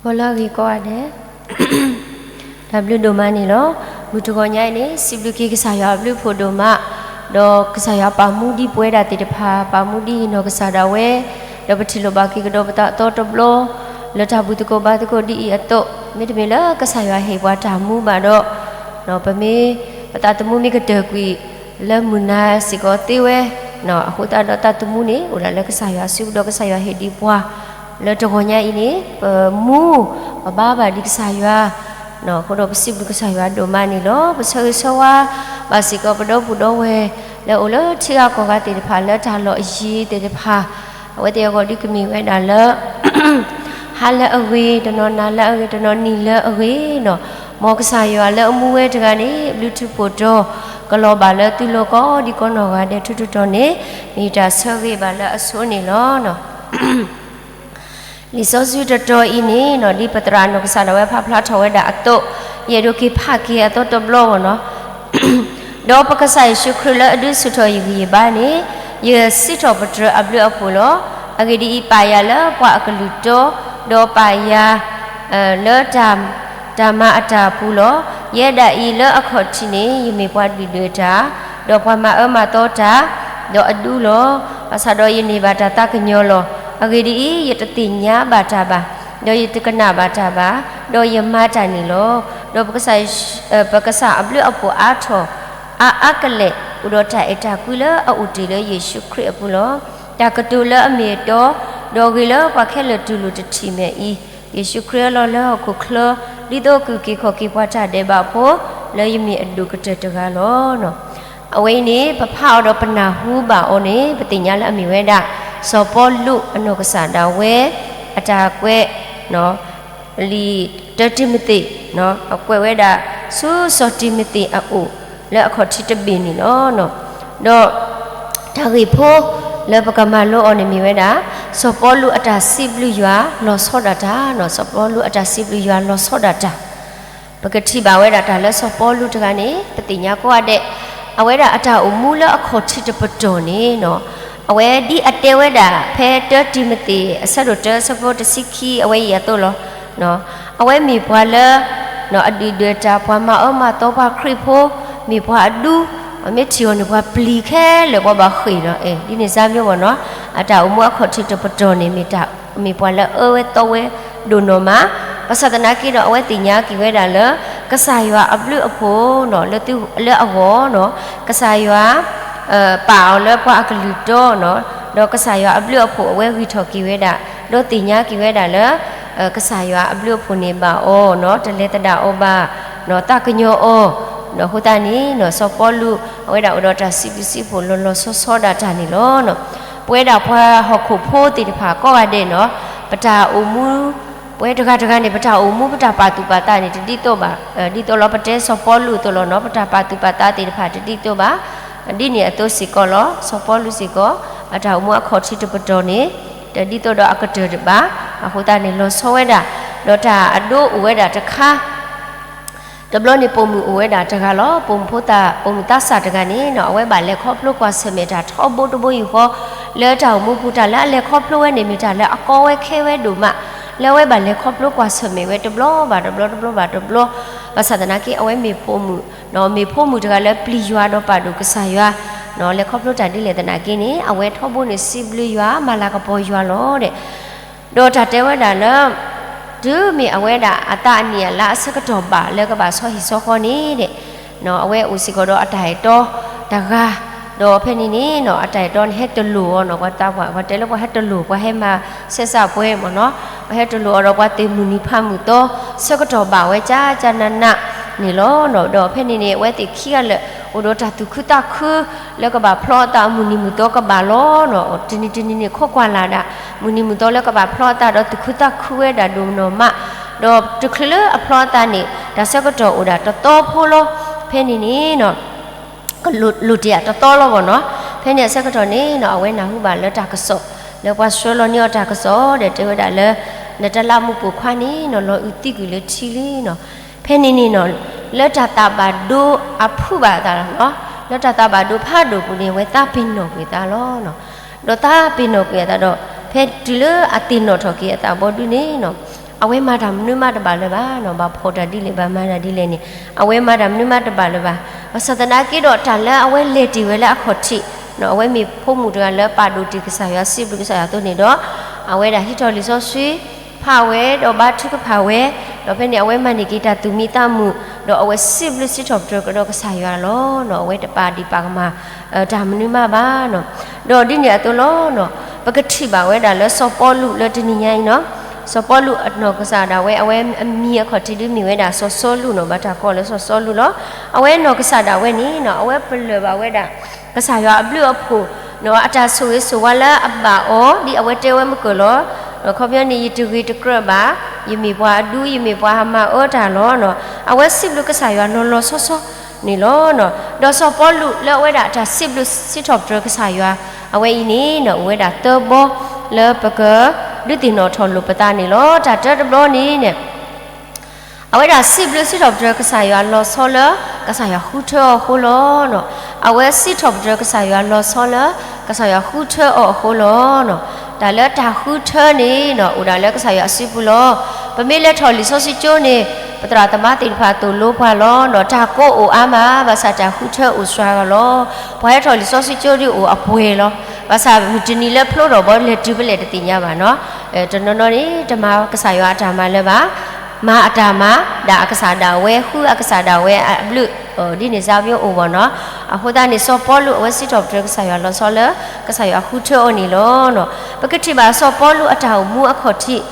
ဂီၤလၢအဂ့ၤကိးဂၤဒဲး, တၢ်ဘျုးဒိၣ်မးန့ၣ်လီၤ. မုၢ်တဂီၤညါအံၤန့ၣ် စံးဘျုးက့ၤကစၢ်ယွၤအဘျုးအဖှိၣ်ဒိၣ်မး, ဒီးကစၢ်ယွၤပာ်မူဒံးပဝဲဒၣ်သ့ၣ်တဖၣ်, ပာ်မူဒံးယနီၢ်ကစၢ်ဒၣ်ဝဲ, ဒီးပထံၣ်လိာ်ဘၣ်က့ၤကဒီးပသးအသီတဘျီ, လၢတၢ်ဘူၣ်သကိးဘါသကိးဒ်အံၤအသိး, မ့တမ့ၢ်လၢကစၢ်ယွၤဟ့ၣ်ပှၤတၢ်မူဘၣ်ဒီး, ပမ့ၢ်ပသးသမူမ့ၢ်ကတၢၢ်ကွံာ် လၢမုၢ်နၤစ့ၢ်ကီးသ့ဝဲ, အဃိသတးဒီးသးသမူန့ၣ် အိၣ်ဒၣ်လၢကစၢ်ယွၤစုပူၤဒီးကစၢ်ယွၤဟ့ၣ်ဒံးပှၤ, လၢတဂီၤညါအံၤန့ၣ် ပမူ ပဘါဘၣ်ဒံးကစၢ်ယွၤ, အဃိဒီးပစံးဘျုးကစၢ်ယွၤဒိၣ်မးန့ၣ်လီၤ. ပဆၢဂ့ၤဆၢဝါဘၣ်စ့ၢ်ကီးပဒီပုၢ်ဒီဝဲၢ် လၢအိၣ်လၢထံဂၤကီၢ်ဂၤသ့ၣ်တဖၣ်လၢတၢ်လီၢ်အယံၤသ့ၣ်တဖၣ်, အဝဲသ့ၣ်အဂီၢ်ဒုးကမ့ၢ်ဝဲဒၣ်လၢ ဟါလၢအဂ့ၤ, တနီၤနၤလၢအဂ့ၤ, တနီၤနံၤလၢအဂ့ၤန့ၣ်, မ်ကစၢ်ယွၤလၢအမူဝဲတဂၤန့ၣ် ဘျုးထူးဖှိၣ်တီၤ ကလီၤဘၣ်လၢသုလိၤကိးဒံးကိးနီၢ်ဂၤဒဲးထူးထူးတီၤတီၤန့ၣ်, မ့ၢ်တၢ်ဆၢဂ့ၤဘၣ်လၢအဆိန့ၣ်လီၤ. လံာ်စီဆှံတတီၤအံၤန့ၣ် ဒ်ပသရၣ်နီၢ်ကစၢ်ဒၣ်ဝဲဖးဖျါထီၣ်ဝဲဒၣ်အသိး, ယအဲၣ်ဒိးက့ၤဖးက့ၤအသီတဘျီဘၣ်န့ၣ်, ဒီးပကစၢ်ယ့ၣ်ၡူးခရံာ်လၢအဒုးဆူၣ်ထီၣ်ယဂံၢ်ယဘါန့ၣ်, ယစံးထီၣ်ပတြၢၤအဘျုးအဖှိၣ်လီၤ. အဂ့ၢ်ဒ်အံၤ, ပာ်ယၤလၢပှၤအကလုၢ်တီ, ဒီးပာ်ယၤ လၢတၢ်မၤအတၢ်ပူၤလီၤ. ယဲဒၣ်အံၤလၢအခီၣ်ထံးန့ၣ် ယမ့ၢ်ပှၤဒုၣ်ဒွဲၣ်တၢ်, ဒီးပှၤမၤအၢမၤသီတၢ်, ဒီးအဒူလီၤ. ဘၣ်ဆၣ်ဒီးယန့ၢ်ဘၣ်တၢ်သးကညီၤလီၤ. အဂ့ၢ်ဒ်အံၤ, ယတသ့ၣ်ညါဘၣ်တၢ်ဘၣ်, ဒီးယတကနၣ်ဘၣ်တၢ်ဘၣ်, ဒီးယမၤတၢ်န့ၣ်လီၤ. ဒီးပကစၢ်အဘျုးအဖှိၣ်အါထီၣ် အါအါကလဲာ် အိၣ်ဒီးတၢ်အဲၣ်တၢ်ကွံလၢအအိၣ်တ့ၢ်လၢယ့ၣ်ၡူးခရံာ်အပူၤလီၤ. တၢ်ကတိၤလၢအမ့ၢ်အတီ, ဒီးဂ့ၤလၢပှၤခဲလၢာ်တူၢ်လိာ်တထံၣ်မဲာ်အံၤ, ယ့ၣ်ၡူးခရံာ်လီၤလၢဟီၣ်ခိၣ်ချၢ, ဒ်သိးအကကုၢ်က့ၤခီၣ်က့ၤပှၤတၢ်ဒဲးဘးဖိ, လၢယမ့ၢ်အဒိၣ်ကတၢၢ်တဂၤလီၤ. အဝဲအံၤန့ၣ် ပဖးအီၤဒီးပနၢ်ဟူဘၣ်အီၤန့ၣ် ပသ့ၣ်ညါလၢအမ့ၢ်ဝဲဒၣ် စီၤပီလူးအနီၢ်ကစၢ်ဒၣ်ဝဲ အတၢ်ကွဲး လံာ်တၢတံၤမသ့း, အကွဲးဝဲဒၣ်ဆူစီၤတံၤမသ့းအအိၣ် လၢအခီၣ်ထံးတဘ့ၣ်န့ၣ်လီၤ. ဒီးတၢ်ဂ့ၢ်ဖိလၢပကမၤလိအီၤန့ၣ်မ့ၢ်ဝဲဒၣ် စီၤပီလူးအတၢ်စံးဘျုးယွၤလီၤဆီဒၣ်တၢ်, စီၤပီလူးအတၢ်စံးဘျုးယွၤလီၤဆီဒၣ်တၢ်. ပကထံၣ်ဘၣ်ဝဲဒၣ်တၢ်လၢစီၤပီလူးတဂၤန့ၣ် ပသ့ၣ်ညါကိးဂၤဒဲး, အဝဲဒၣ်အတၢ်အိၣ်မူလၢအခီၣ်ထံးတပတီၢ်န့ၣ် အဝဲဒ်အတဲဝဲဒၣ်ဖဲတၢတံၤမသ့း အဆၢဒိၣ်တၢ အဆၢဖိတဆံခံ အဝဲအံၤအသိးလီၤ. အဝဲမ့ၢ်ပှၤလၢ အဒုၣ်ဒွဲၣ်တၢ် ပှၤမၤအၢမၤသီပှၤခရံာ်ဖိ, မ့ၢ်ပှၤအဒူ, မ့ၢ်ထံၣ်အီၤန့ၣ် ပှၤပျံၤခဲလၢာ် ပှၤဘၣ်ဃ့ၢ်လီၤ. ဒ်န့ၣ်စါမ့ၢ်ဝဲန့ၣ်, အတၢ်အိၣ်မူအခီၣ်ထံးတပတီၢ်န့ၣ် မ့ၢ်ပှၤလၢအအၢဝဲသီဝဲဒိၣ်နီၢ်မး, ဘၣ်ဆၣ်သနာ်က့ဒီး အဝဲသ့ၣ်ညါက့ၤဝဲဒၣ်လၢ ကစၢ်ယွၤအဘျုးအဖှိၣ် လၢအဂီၢ်န့ၣ်, ကစၢ်ယွၤ ပာ်အီၤလၢပှၤအကလုၢ်တီန့ၣ်, ဒီးကစၢ်ယွၤအဘျုးအဖှိၣ်အဝဲဂံၢ်ထီၣ်က့ၤဝဲဒၣ်, ဒီးသ့ၣ်ညါက့ၤဝဲဒၣ်လၢ ကစၢ်ယွၤအဘျုးအဖှိၣ်န့ၣ်ဘၣ်အီၤ, တလဲၤသဒၣ်အီၤဘၣ်, သးကညီၤအီၤ, ဒီးအဃိသတးန့ၣ် စီၤပီလူး အဝဲဒၣ်အိၣ်ဒီးတၢ်စံးဘျုးစံးဖှိၣ်လီၤလီၤဆီဆီဒၣ်တၢ်န့ၣ်လီၤ. ပဝဲဒၣ်ပှၤဟီၣ်ခိၣ်ဖိသ့ၣ်တဖၣ်ကိးဂၤဒဲးန့ၣ်, ပတၢ်အိၣ်မူ ပဝဲတဂၤတဂၤန့ၣ် ပတၢ်အိၣ်မူပတၢ်ပာ်သူၣ်ပာ်သးန့ၣ် တဒ်သိးဘၣ်, ဒ်သိးလီၤပတဲစီၤပီလူးအသိးလီၤန့ၣ်, ပတၢ်ပာ်သူၣ်ပာ်သးသ့ၣ်တဖၣ်တဒ်သိးဘၣ်, ဒ်န့ၣ်အသိးစ့ၢ်ကီးလီၤ. စီၤပီလူးစ့ၢ်ကီး အတၢ်အိၣ်မူအခီၣ်ထံးတပတီၢ်န့ၣ် တဒ်သိးဒီးအကတၢၢ်တဘၣ်, အဃိသတးန့ၣ် လီၤဆီဝဲဒၣ်, ဒီးတၢ်အဒိအိၣ်ဝဲဒၣ်တခါ တဘျီန့ၣ် ပိာ်မုၣ်အိၣ်ဝဲဒၣ်တဂၤလီၤ. ပိာ်မုၣ်ဖိသၣ် ပိာ်မုၣ်သးစၢ်တဂၤန့ၣ် အဝဲဘၣ်လဲၤခီဖျိကွၢ်ဆၢၣ်မဲာ်တၢ်ထီဘိတဘိယူၢ်ဃီ, လၢတၢ်အိၣ်မူပူၤ တၢ်လၢအလဲၤခီဖျိဝဲန့ၣ် မ့ၢ်တၢ်လၢအကီဝဲခဲဝဲဒိၣ်မး, လၢအဝဲဘၣ်လဲၤခီဖျိကွၢ်ဆၢၣ်မဲာ်ဝဲတဘျီဘၣ်တဘျီ တဘျီဘၣ်တဘျီ, ဘၣ်ဆၣ်သနာ်က့ အဝဲမ့ၢ်ပိာ်မုၣ်, မ့ၢ်ဖိမုၣ်တဂၤလၢပျံၤယွၤဒီးပာ်ဒိၣ်ကစၢ်ယွၤ, လဲၤခီဖျိတၢ်ဒ်လဲၣ်သနာ်က့န့ၣ် အဝဲထီဘိန့ၣ်စံးဘျုးယွၤ မၤလၤကပီၤယွၤလီၤဒီး ဒီးတၢ်တဲဝဲဒၣ်လၢ တုၤမ့ၢ်အဝဲဒၣ်အသးအနံၣ်အလါအဆၢကတီၢ်ဘၣ်လၢကဘၣ်ဆီဟံၣ်ဆီဃီန့ၣ်ဒီး, အဝဲအိၣ်စ့ၢ်ကီးဒီးအတၢ်အဲၣ်တီတဂၤ, ဒီးဖဲန့ၣ်န့ၣ် အတၢ်အဲၣ်တီန့ၣ်ဟဲတလိာ်အီၤန့ၣ်, ပှၤသးပှၢ် ပှၤတဲလၢပှၤဟဲတလိာ် ပှၤဟဲမၤဆဲးစးပှဲၤမ့ၢ်န့ၣ်, ပှၤဟဲတလိာ်အီၤဒီးပှၤသ့ၣ်မုၢ်နံၤဖးမုၢ်သီ ဆၢကတီၢ်ဘၣ်ဝဲကၠၢကၠၢနးနးန့ၣ်လီၤ. ဒီးဖဲန့ၣ်န့ၣ် အဝဲသ့ၣ်ခံဂၤလၢာ် အိၣ်ဒီးတၢ်သူၣ်ခုသးခု လၢကဘၣ်ဖျီအသးမုၢ်နံၤမုၢ်သီကဘၣ်လီၤန့ၣ်, တနံၤတနံၤန့ၣ် ခိးကွၢ်လၢ်ဒၣ် မုၢ်နံၤမုၢ်သီလၢကဘၣ်ဖျီအသးဒီး သူၣ်ခုသးခုဝဲဒၣ်ဒိၣ်မးန့ၣ်, ဒီးတချုးလၢအဖျီအသးန့ၣ် တၢ်ဆၢကတီၢ်အိၣ်ဒၣ်တသီဖိလီၤ. ဖဲန့ၣ်န့ၣ် ကလိၣ်တ့ၢ်အတသီလီၤဘၣ်န့ၣ်, ဖဲန့ၣ်အဆၢကတီၢ်န့ၣ် အဝဲနၢ်ဟူဘၣ်လၢတၢ်ကစီၣ် လၢပှၤဆှၢလီၤန့ၢ်အီၤတၢ်ကစီၣ်ဒီး တဲဝဲဒၣ်လၢ နတလးမူးပိာ်ခွါန့ၣ် လီၤအုးသံကွံာ်လၢထံလံန့ၣ်, ဖဲန့ၣ်န့ၣ် လၢတၢ်သးဘၣ်ဒိအဖုးဘၣ်အသးလီၤ, လၢတၢ်သးဘၣ်ဒိဖးဒိၣ်ပူၤန့ၣ် အဝဲသးပ့ၤနီၣ်ကွံာ်အသးလီၤ. ဒီးသးပ့ၤနီၣ်ကွံာ်အသးဒီး ဖဲတုၤလၢအသ့ၣ်နီၣ်ထီၣ်က့ၤအသးဘီဒုန့ၣ် အဝဲမၤတၢ်မနုၤမးတဘၣ်လၢၤဘၣ်နီၤ, ဘၣ်ဖီၣ်တၢ်ဒ်လဲၣ် ဘၣ်မၤတၢ်ဒ်လဲၣ်န့ၣ် အဝဲမၤတၢ်မနုၤမးတဘၣ်လၢၤဘၣ်. ဘၣ်ဆၣ်သနာ်က့ဒီး တၢ်လၢအဝဲလဲၤတ့ၢ်ဝဲလၢအခီၣ်ထံး, အဝဲမ့ၢ်ဖိမုၣ်တဂၤလၢပာ်ဒိၣ်တ့ၢ်ကစၢ်ယွၤ စံးဘျုးကစၢ်ယွၤအသိးန့ၣ်ဒီး အဝဲဒၣ်ဟံးထီၣ်လံာ်စီဆှံ ဖးဝဲဒီးဘါထုကဖၣ်ဝဲ, ဒီးဖဲန့ၣ်အဝဲမၤန့ၢ်က့ၤတၢ်သူၣ်မံသးမုာ်, ဒီးအဝဲစံးဘျုးစံးထီၣ်ပတြၢၤကဒီးကစၢ်ယွၤလီၤ. အဝဲတပာ်ဒံးပာ်ကမၣ် တၢ်မနုၤမးဘၣ်နီၤ. ဒီးဒ်န့ၣ်အသိးလီၤ. ပကထံၣ်ဘၣ်ဝဲဒၣ်လၢစီၤပီလူးလၢတနံၤညါအံၤနီၤ, စီၤပီလူးအနီၢ်ကစၢ်ဒၣ်ဝဲ အဝဲအမံၤအခီၣ်ထံးဒုးမ့ၢ်ဝဲဒၣ်စီၤစီလူးနီၤ, ဘၣ်တၢ်ကိးလၢစီၤစီလူးလီၤ. အဝဲနီၢ်ကစၢ်ဒၣ်ဝဲန့ၣ်နီၤ အဝဲပလၢၢ်ဘၣ်ဝဲဒၣ် ကစၢ်ယွၤအဘျုးအဖှိၣ်နီၤ, အတၢ်ဆိၣ်ဂ့ၤဆိၣ်ဝါလၢအဘၣ်အီၤ ဒ်အဝဲတဲဝဲမုၢ်ကၢၢ်လီၤ. ခီပညီန့ၣ် ယတဂ့ၤတကြၢးဘၣ်, ယမ့ၢ်ပှၤအဒူ ယမ့ၢ်ပှၤဟးမၤအၢတၢ်လီၤနီၤ. အဝဲစံးဘျုးကစၢ်ယွၤလီၤလီၤဆီဆီန့ၣ်လီၤ. ဒီးစီၤပီလူးလၢအဝဲဒၣ်အတၢ်စံးဘျုးစံးထီၣ်ပတြၢၤကစၢ်ယွၤ အဝဲအံၤန့ၣ်နီၤ အိၣ်ဝဲဒၣ်သၢဘီလၢပကဒုးသ့ၣ်နီၣ်ထီၣ်လိာ်ပသးန့ၣ်လီၤ. တၢ်တၢတဘျီန့ၣ်န့ၣ် အဝဲဒၣ်စံးဘျုးစံးထီၣ်ပတြၢၤကစၢ်ယွၤလီၤဆီလၢ ကစၢ်ယွၤဃုထၢအီၤအဃိလီၤ. အဝဲစံးထီၣ်ပတြၢၤကစၢ်ယွၤလီၤဆီလၢ ကစၢ်ယွၤဃုထၢအီၤအဃိလီၤ. တၢ်လၢတၢ်ဃုထၢန့ၣ်နီၤ အိၣ်ဒၣ်လၢကစၢ်ယွၤအစုပူၤလီၤ. ပမ့ၢ်လဲၤထီၣ်လံာ်စီဆှံကၠိန့ၣ် ပသရၣ်သမါသ့ၣ်တဖၣ်သိၣ်လိပှၤလီၤ. တၢ်ကိးအိၣ်အါမး ဘၣ်ဆၣ်တၢ်ဃုထၢအိၣ်စှၤဂၤလီၤ. ပှၤဟဲထီၣ်လံာ်စီဆှံကၠိဒုးအိၣ်အပှဲၤလီၤ. ဘၣ်ဆၣ်မုၢ်တနံၤလၢဖျိထီၣ်ဘီလဲၤတုၤဖဲလဲၣ်တသ့ၣ်ညါဘၣ်နီၤ. တနီၤနီၤန့ၣ် တမၤကစၢ်ယွၤအတၢ်မၤလၢၤဘၣ်, မၤအတၢ်မၤ ဒၣ်အကစၢ်ဒၣ်ဝဲ ဃုအကစၢ်ဒၣ်ဝဲအဘျုး ဒ်န့ၣ်စါဘျီအိၣ်ဘၣ်နီၤ. အဃိသတးန့ၣ် စီၤပီလူးအဝဲစံးထီၣ်ပတြၢၤကစၢ်ယွၤလီၤဆီလၢ ကစၢ်ယွၤဃုထၢအီၤန့ၣ်လီၤ. ပကထံၣ်ဘၣ်စီၤပီလူးအတၢ်အိၣ်မူအခီၣ်ထံး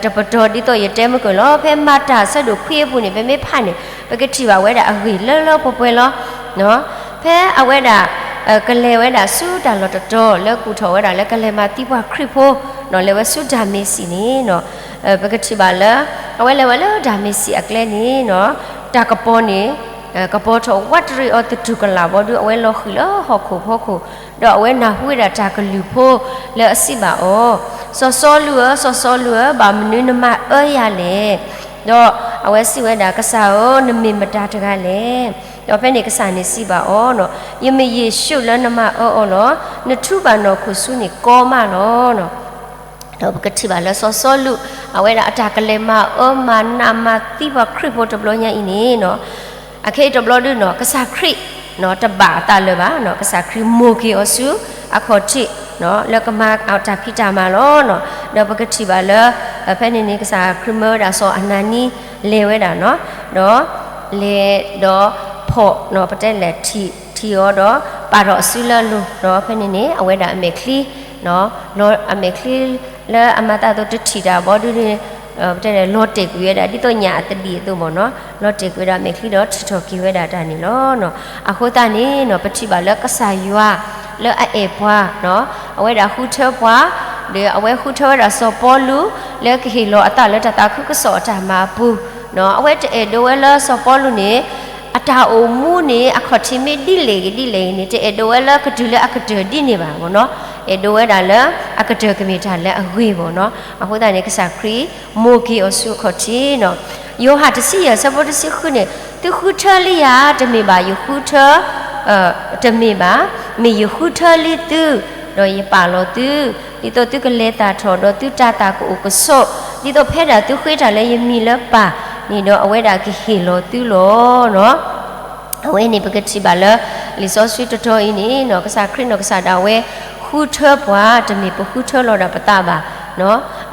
တပတီၢ်ဒ်သိးယတဲမုၢ်ကၢၢ်လီၤ. ဖဲမၤတၢ်အဆၢဒိၣ်ခွံအပူၤန့ၣ် ပမ့ၢ်ဖးန့ၣ် ပကထံၣ်ဘၣ်ဝဲဒၣ်အဂ့ၢ်လၢလၢပှဲၤပှဲၤလီၤ. ဖဲအဝဲဒၣ် ကလဲၤဝဲဒၣ်ဆူတၢ်လီၢ်တတီၤလၢကူၣ်ထီၣ်ဝဲဒၣ်လၢကလဲၤမၤသံပှၤခရံာ်ဖိနီၤ, လဲၤဝဲဆူဒၤမ့းစံးန့ၣ်နီၤ, ပကထံၣ်ဘၣ်လၢ အဝဲလဲၤဝဲလၢဒၤမ့းစံးအကျဲန့ၣ်နီၤ, တၢ်ကပီၤန့ၣ် ကပီၤထီၣ်ဝးတရံးအီၤသတူၢ်ကလာ်ဘီဒုး အဝဲလီၤဃံၤလၢဟီၣ်ခိၣ်ဖီခိၣ်, ဒီးအဝဲနၢ်ဟူဝဲဒၣ်တၢ်ကလုၢ်ဖိလၢအစံးဘၣ်အီၤ, စီၤစီလူးဧၢ, စီၤစီလူးဧၢ, ဘၣ်မနုၤနမၤအၢယၤလဲၣ်. ဒီးအဝဲစံးဝဲဒၣ်, ကစၢ်ဧၢ, နမ့ၢ်မတၤတဂၤလဲၣ်. ဒီးဖဲန့ၣ်ကစၢ်န့ၣ်စံးဘၣ်အီၤ, ယမ့ၢ်ယ့ၣ်ၡူးလၢနမၤအၢအီၤလီၤ. နထုးဘၣ်နီၢ်ခိၣ်ဆူန့ၣ်ကီမးလီၤ. ဒီးပကထံၣ်ဘၣ်လၢစီၤစီလူး အဝဲဒၣ်အတၢ်ကလဲၤမၤအၢမၤနးမၤသံပှၤခရံာ်ဖိတဘျီညါအံၤန့ၣ်နီၤ, အခဲအံၤတဘျီဒုနီၤ ကစၢ်ခရံာ် တဘၣ်အသးလၢၤဘၣ်, ကစၢ်ခရံာ်မိၢ်က့ၤအီၤဆူအခီၣ်ထံး လၢကမၤအတၢ်ဖံးတၢ်မၤလီၤ. ဒီးပကထံၣ်ဘၣ်လၢ ဖဲန့ၣ်န့ၣ် ကစၢ်ခရံာ်မၢဝဲဒၣ်စီၤအနၤနံ လဲၤဝဲဒၣ်နီၤ, ဒီးလဲၤဒီးဖီၣ် ပတဲလဲၣ် ထံၣ်အီၤဒီး ပာ်ထီၣ်အစုလၢအလိၤ, ဒီးဖဲန့ၣ်န့ၣ် အဝဲဒၣ်အမဲာ်ချံ အမဲာ်ချံလၢအမၤသးသိးတထံၣ်တၢ်ဘီဒုန့ၣ် ပတဲလဲၣ် လီၤတဲာ်ကွံာ်ဝဲဒၣ် ဒ်သိးညၣ်အသဒံးအသိးမ့ၢ်နီၤ, လီၤတဲာ်ကွံာ်ဝဲဒၣ်အမဲာ်ချံဒီးထံၣ်ထီၣ်က့ၤဝဲဒၣ်တၢ်န့ၣ်လီၤ. အဃိသတးန့ၣ်နီၤ ပထံၣ်ဘၣ်လၢကစၢ်ယွၤလၢအအဲၣ်ပှၤ အဝဲဒၣ်ဃုထၢပှၤ, ဒီးအဝဲဃုထၢဝဲဒၣ်စီၤပီလူး လၢကဟ့ၣ်လီၤအသးလၢတၢ်သးခုကစီၣ်အတၢ်မၤအပူၤ, အဝဲတအဲၣ်ဒိးဝဲလၢစီၤပီလူးန့ၣ် အတၢ်အိၣ်မူန့ၣ် အခီၣ်ထံးမ့ၢ်ဒ်လဲၣ်ဂ့ၤဒ်လဲၣ်ဂ့ၤန့ၣ် တအဲၣ်ဒိးဝဲလၢကတုၤလၢအကတၢၢ်ဒ်န့ၣ်ဘၣ်မ့ၢ်နီၤ, အဲၣ်ဒိးဝဲဒၣ်လၢ အကတၢၢ်ကမ့ၢ်တၢ်လၢအဂ့ၤမ့ၢ်နီၤ. အဃိသတးန့ၣ် ကစၢ်ခရံာ်မိၢ်က့ၤအီၤဆူအခီၣ်ထံးနီၤ. ယိၤဟၣ်တဆံယဲၢ် ဆၢဖိတဆံဃုန့ၣ် သုဃုထၢလံယၤ တမ့ၢ်ဘၣ်ယဃုထၢ တမ့ၢ်ဘၣ်, မ့ၢ်ယဃုထၢလံသု, ဒီးယပာ်လီၤသု, ဒ်သိးသုကလဲၤသၣ်ထီၣ် ဒီးသုတၤသၣ်ကအိၣ်ကဆိး, ဒ်သိးဖဲဒၣ်သုဃ့တၢ်လၢယမံၤလၢပၢ်န့ၣ်ဒီး အဝဲဒၣ်ကဟ့ၣ်လီၤသုလီၤ. အဝဲန့ၣ်ပကထံၣ်ဘၣ်လၢ လံာ်စီဆှံတတီၤအံၤန့ၣ်နီၤ ကစၢ်ခရံာ်နီၢ်ကစၢ်ဒၣ်ဝဲ ဃုထၢပှၤ တမ့ၢ်ပဃုထၢလီၤဒၣ်ပသးဘၣ်,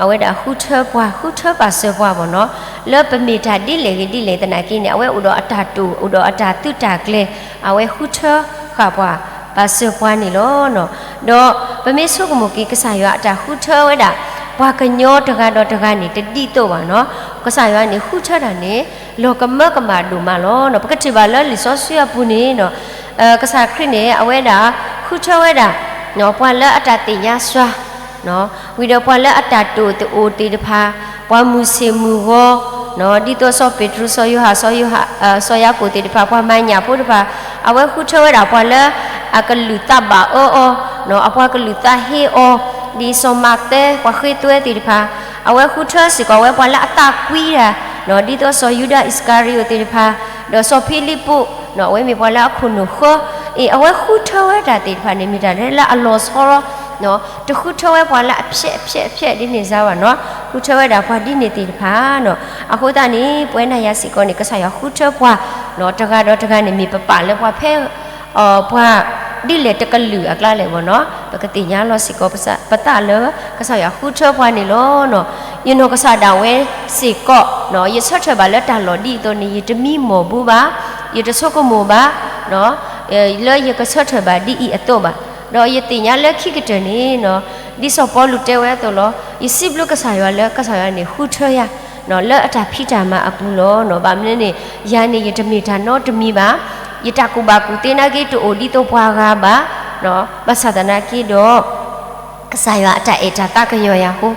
အဝဲဒၣ်ဃုထၢပှၤ ဃုထၢပာ်စၢၤပှၤမ့ၢ်နီၤ, လၢပမ့ၢ်တၢ်ဒ်လဲၣ်ဂ့ၤဒ်လဲၣ်သနာ်က့န့ၣ် အဝဲအိၣ်ဒီးအတၢ်တိာ် အိၣ်ဒီးအတၢ်သုးတၢ်ကျဲၤ, အဝဲဃုထၢဃာ်ပှၤ ပာ်စၢၤပှၤန့ၣ်လီၤ. ဒီးပမ့ၢ်ဆိကမိၣ်က့ၤကစၢ်ယွၤအတၢ်ဃုထၢဝဲဒၣ် ပှၤကညီတဂၤဒီးတဂၤန့ၣ် တဒ်သိးဘၣ်နီၤ, ကစၢ်ယွၤန့ၣ်ဃုထၢတၢ်န့ၣ် လီၤကမၢကမၣ်ဒိၣ်မးလီၤ. ပကထံၣ်ဘၣ်လၢလံာ်စီဆှံအပူၤန့ၣ် ကစၢ်ခရံာ်န့ၣ် အဝဲဒၣ်ဃုထၢဝဲဒၣ် ပှၤလၢအတၢ်သ့ၣ်ညါစှၤ ဝံၤဒီးပှၤလၢအတၢ်တိာ်တအိၣ်သ့ၣ်တဖၣ်, ပှၤမုၢ်ဆ့ၣ်မုၢ်ဂီၤ, ဒ်သိးစီၤပ့းတရူး စီၤယိၤဟၣ် စီၤယၤကိာ်သ့ၣ်တဖၣ်, ပှၤမၤညၣ်ဖိတဖၣ်, အဝဲဃုထၢဝဲဒၣ်ပှၤလၢအကလုၢ်သးဘၣ်အၢအီၤ, အပှၤကလုၢ်သးဟ့အီၤ, ဒ်စီၤမးသဲ ပှၤဃ့သွဲသ့ၣ်တဖၣ်, အဝဲဃုထၢစ့ၢ်ကီးဝဲပှၤလၢအသးကွံတၢ်, ဒ်သိးစီၤယူဒၤအံၣ်စကၤရံၤအိာ်သ့ၣ်တဖၣ်, ဒီးစီၤဖံလံးပူး, အဝဲမ့ၢ်ပှၤလၢအခိၣ်နူာ်ဃၢ, အ့ အဝဲဃုထၢဝဲတၢ်သ့ၣ်တဖၣ်န့ၣ် မ့ၢ်တၢ်လၢအလီၤဆီလီၤ. တဃုထၢဝဲပှၤလၢအဖျဲးအဖျဲးအဖျဲးဒ်န့ၣ်စါဘၣ်နီၤ, ဃုထၢဝဲဒၣ်ပှၤဒ်န့ၣ်သ့ၣ်တဖၣ်နီၤ. အဃိသတးန့ၣ် ပဝဲနၤယၤစ့ၢ်ကီးန့ၣ် ကစၢ်ယွၤဃုထၢပှၤနီၤ တဂၤဒီးတဂၤန့ၣ် မ့ၢ်ပပာ်လၢပှၤဖဲ ပှၤဒ်လဲၣ်တကလုာ်အကျါလဲၣ်ဘၣ်နီၤ ပကသ့ၣ်ညါလီၤစ့ၢ်ကီးပသးလၢ ကစၢ်ယွၤဃုထၢပှၤန့ၣ်လီၤနီၤ. ယနီၢ်ကစၢ်ဒၣ်ဝဲစ့ၢ်ကီးနီၤ ယဆၢထၢၣ်ဘၣ်လၢတၢ်လီၢ်ဒ်အသိးန့ၣ် ယတမံမီၢ်ဘူးဘၣ်, ယတဆိကမိၣ်ဘၣ်နီၤ လၢယကဆၢထၢၣ်ဘၣ်ဒ်အံၤအသိးဘၣ်. ဒီးယသ့ၣ်ညါလၢခံကတၢၢ်န့ၣ်နီၤ ဒ်စီၤပီလူးတဲဝဲအသိးလီၤ ယစံးဘျုးကစၢ်ယွၤလၢကစၢ်ယွၤန့ၣ်ဃုထၢယၤ လၢအတၢ်ဖံးတၢ်မၤအပူၤလီၤနီၤ. ဘၣ်မနုၤန့ၣ် ယၤန့ၣ်ယတမ့ၢ်တၢ်နီတမံၤဘၣ်, ယတၢ်ကူၣ်ဘၣ်ကူၣ်သ့နာ်က့တအိၣ်ဒ်သိးပှၤဂၤဘၣ်, ဘၣ်ဆၣ်သနာ်က့ဒီး ကစၢ်ယွၤအတၢ်အဲၣ်တၢ်သးကညီၤယၤအဃိ,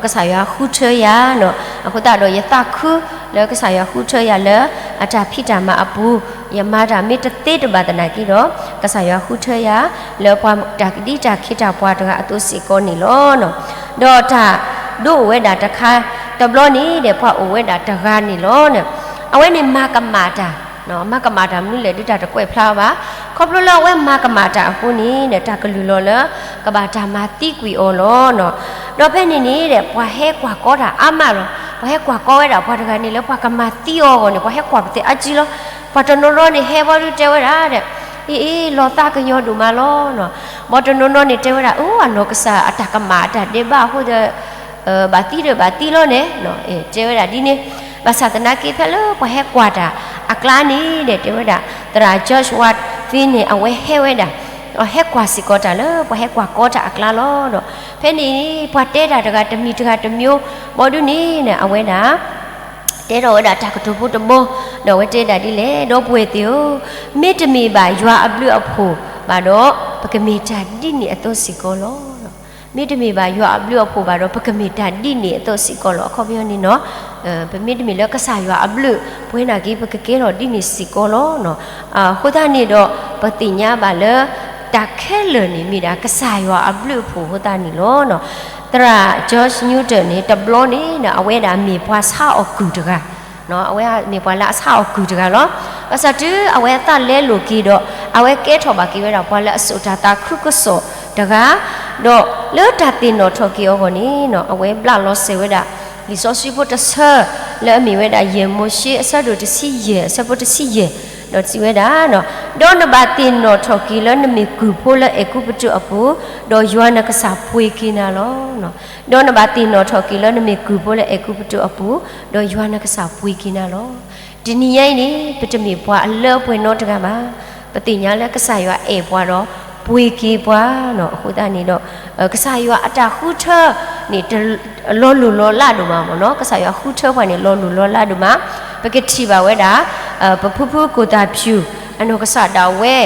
ကစၢ်ယွၤဃုထၢယၤနီၤ. အဃိသတးဒီးယသးခုလၢကစၢ်ယွၤဃုထၢယၤလၢ အတၢ်ဖံးတၢ်မၤအပူၤ, ယမၤတၢ်မ့ၢ်တသ့တဘၣ်သနာ်က့ဒီး ကစၢ်ယွၤဃုထၢယၤ လၢပှၤတၢ်ဒ်တၢ်ခ့တၢ်ပှၤတဂၤအသိးစ့ၢ်ကီးန့ၣ်လီၤ. ဒီးတၢ်ဒိအိၣ်ဝဲဒၣ်တခါတဘျီန့ၣ်ဒီး ပှၤအိၣ်ဝဲဒၣ်တဂၤန့ၣ်လီၤ. အဝဲန့ၣ်မၤကမၣ်တၢ်, မၤကမၣ်တၢ်မနုၤလဲၣ်ဒုးတၢ်တကွဲးဖျါဘၣ်. ခီဖျိလၢအဝဲမၤကမၣ်တၢ်အဃိန့ၣ်ဒီး တၢ်ကလုၢ်လီၤလၢ ကဘၣ်တၢ်မၤသံကွံာ်အီၤလီၤ. ဒီးဖဲန့ၣ်န့ၣ်ဒီး ပှၤဟဲကွၢ်ကီတၢ်အါမးလီၤ. ပှၤဟဲကွၢ်ကီဝဲဒၣ်ပှၤတဂၤန့ၣ်လၢပှၤကမၤသံအီၤအဂီၢ်န့ၣ် ပှၤဟဲကွၢ်ပသ့ၣ်အါကံလီၤ. ပှၤတနီၤနီၤန့ၣ်ဟဲဘီဒုးတဲဝဲဒၣ်ဒီး အ့ အ့ လီၤသးကညီၤဒိၣ်မးလီၤ. ဘီတနီၤနီၤန့ၣ်တဲဝဲဒၣ် အိၣ် အနီၢ်ကစၢ်အတၢ်ကမၣ်အတၢ်ဒဲးဘးအဃိဒီး ဘၣ်သံဒီးဘၣ်သံလီၤန့ၣ် တဲဝဲဒၣ်ဒ်န့ၣ်. ဘၣ်ဆၣ်သနာ်က့ဖဲလၢပှၤဟဲကွၢ်တၢ်အကျါန့ၣ်ဒီး တဲဝဲဒၣ် သရၣ် George Whitefield န့ၣ် အဝဲဟဲဝဲဒၣ် ဟဲကွၢ်စ့ၢ်ကီးတၢ်လၢပှၤဟဲကွၢ်ကီတၢ်အကျါလီၤ. ဒီးဖဲန့ၣ် ပှၤတဲတၢ်တဂၤတမံၤတဂၤတမံၤ ဘီဒုးန့ၣ် အဝဲဒၣ် တဲထီၣ်ဝဲဒၣ်တၢ်ကတိၤဖိတဘီ, ဒီးအဝဲတဲဒၣ်ဒ်လဲၣ်, ဒီပုၢ်ဝဲၢ်သ့ၣ်ဧၢ, မ့တမ့ၢ်ဘၣ်ယွၤအဘျုးအဖှိၣ်ဘၣ်ဒီး ပကမ့ၢ်တၢ်ဒ်န့ၣ်အသိးစ့ၢ်ကီးလီၤ. မ့တမ့ၢ်ဘၣ်ယွၤအဘျုးအဖှိၣ်ဘၣ်ဒီး ပကမ့ၢ်တၢ်ဒ်န့ၣ်အသိးစ့ၢ်ကီးလီၤ. အခီပညီန့ၣ်နီၤ ပမ့တမ့ၢ်လၢကစၢ်ယွၤအဘျုး ပဝဲနာ်က့ ပကကဲထီၣ်ဒ်န့ၣ်စ့ၢ်ကီးလီၤ. အဃိသတးန့ၣ်ဒီး ပသ့ၣ်ညါဘၣ်လၢ တၢ်ခဲလၢာ်န့ၣ်မ့ၢ်ဒၣ်ကစၢ်ယွၤအဘျုးအဖှိၣ်အဃိသတးန့ၣ်လီၤ. သရၣ် George Newton န့ၣ် တဘျီန့ၣ် အဝဲဒၣ်မ့ၢ်ပှၤဆါအီၣ်ကုၢ်တဂၤ, အဝဲမ့ၢ်ပှၤလၢအဆါအီၣ်ကုၢ်တဂၤလီၤ. ဘၣ်ဆၣ်တုၤအဝဲအသးလဲလိာ်က့ၤဒီး အဝဲကဲထီၣ်ဘၣ်က့ၤဝဲဒၣ်ပှၤလၢအစိာ်တၢ်သးခုကစီၣ်တဂၤ, ဒီးလၢတၢ်သ့ၣ်နီၣ်ထီၣ်က့ၤအဂီၢ်န့ၣ် အဝဲဘျးလီၤစဲၤဝဲဒၣ် လံာ်စီဆှံဖိတဆၢ လၢအမ့ၢ်ဝဲဒၣ် ယဲၢ်မိၤၡ့အဆၢဒိၣ်တဆံယဲၢ် အဆၢဖိတဆံယဲၢ်, ဒီးစံးဝဲဒၣ်, ဒီးနဘၣ်သ့ၣ်နီၣ်ထီၣ်က့ၤလၢနမ့ၢ်ကုၢ်ဖိလၢအဲၤကူပတူးအပူၤ, ဒီးယွၤနကစၢ်ပှ့ၤက့ၤနၤလီၤ. ဒီးနဘၣ်သ့ၣ်နီၣ်ထီၣ်က့ၤလၢနမ့ၢ်ကုၢ်ဖိလၢအဲၤကူပတူးအပူၤ, ဒီးယွၤနကစၢ်ပှ့ၤက့ၤနၤလီၤ. တနံၤညါအံၤန့ၣ် ပတမ့ၢ်ပှၤအလၢအပှဲၤနီတဂၤဘၣ်. ပသ့ၣ်ညါလၢကစၢ်ယွၤအဲၣ်ပှၤဒီး ပှ့ၤက့ၤပှၤနီၤ. အဃိသတးန့ၣ်ဒီး ကစၢ်ယွၤအတၢ်ဃုထၢန့ၣ် လီၤလိၢ်လီၤလးဒိၣ်မးမ့ၢ်နီၤ. ကစၢ်ယွၤဃုထၢပှၤန့ၣ် လီၤလိၢ်လီၤလးဒိၣ်မး. ပကထံၣ်ဘၣ်ဝဲဒၣ် ပဖုဖုကိၢ်သၣ်ဖၠူၣ် အနီၢ်ကစၢ်ဒၣ်ဝဲ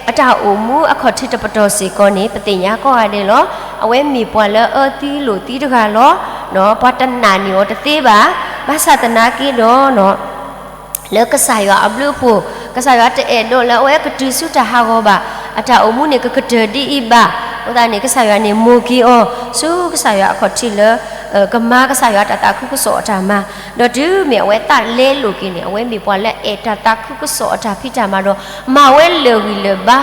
အတၢ်အိၣ်မူအခီၣ်ထံးတပတီၢ်စ့ၢ်ကီးန့ၣ် ပသ့ၣ်ညါကိးဂၤဒဲးလီၤ. အဝဲမ့ၢ်ပှၤလၢအအၢသံလိာ်သံတဂၤလီၤ. ပှၤတနာ်န့ၢ်အီၤတသ့ဘၣ်. ဘၣ်ဆၣ်သနာ်က့ဒီး လၢကစၢ်ယွၤအဘျုးအဖှိၣ် ကစၢ်ယွၤတအဲၣ်ဒိးလၢအဝဲကတုၤဆူတၢ်ဟးဂီၤဘၣ်. အတၢ်အိၣ်မူန့ၣ် ကကတၢၢ်ဒ်အံၤဘၣ်. အဃိသတးန့ၣ် ကစၢ်ယွၤန့ၣ် မိၢ်က့ၤအီၤ ဆူကစၢ်ယွၤအခီၣ်ထံးလၢ ကမၤကစၢ်ယွၤတၢ်သးခုကစီၣ်အတၢ်မၤ, ဒီးတုၤမ့ၢ်အဝဲသးလဲလိာ်က့ၤန့ၣ် အဝဲမ့ၢ်ပှၤလၢအဲၣ်တၢ်သးခုကစီၣ်အတၢ်ဖံးတၢ်မၤဒီး မၤဝဲလၢာ်ဂံၢ်လၢာ်ဘါ,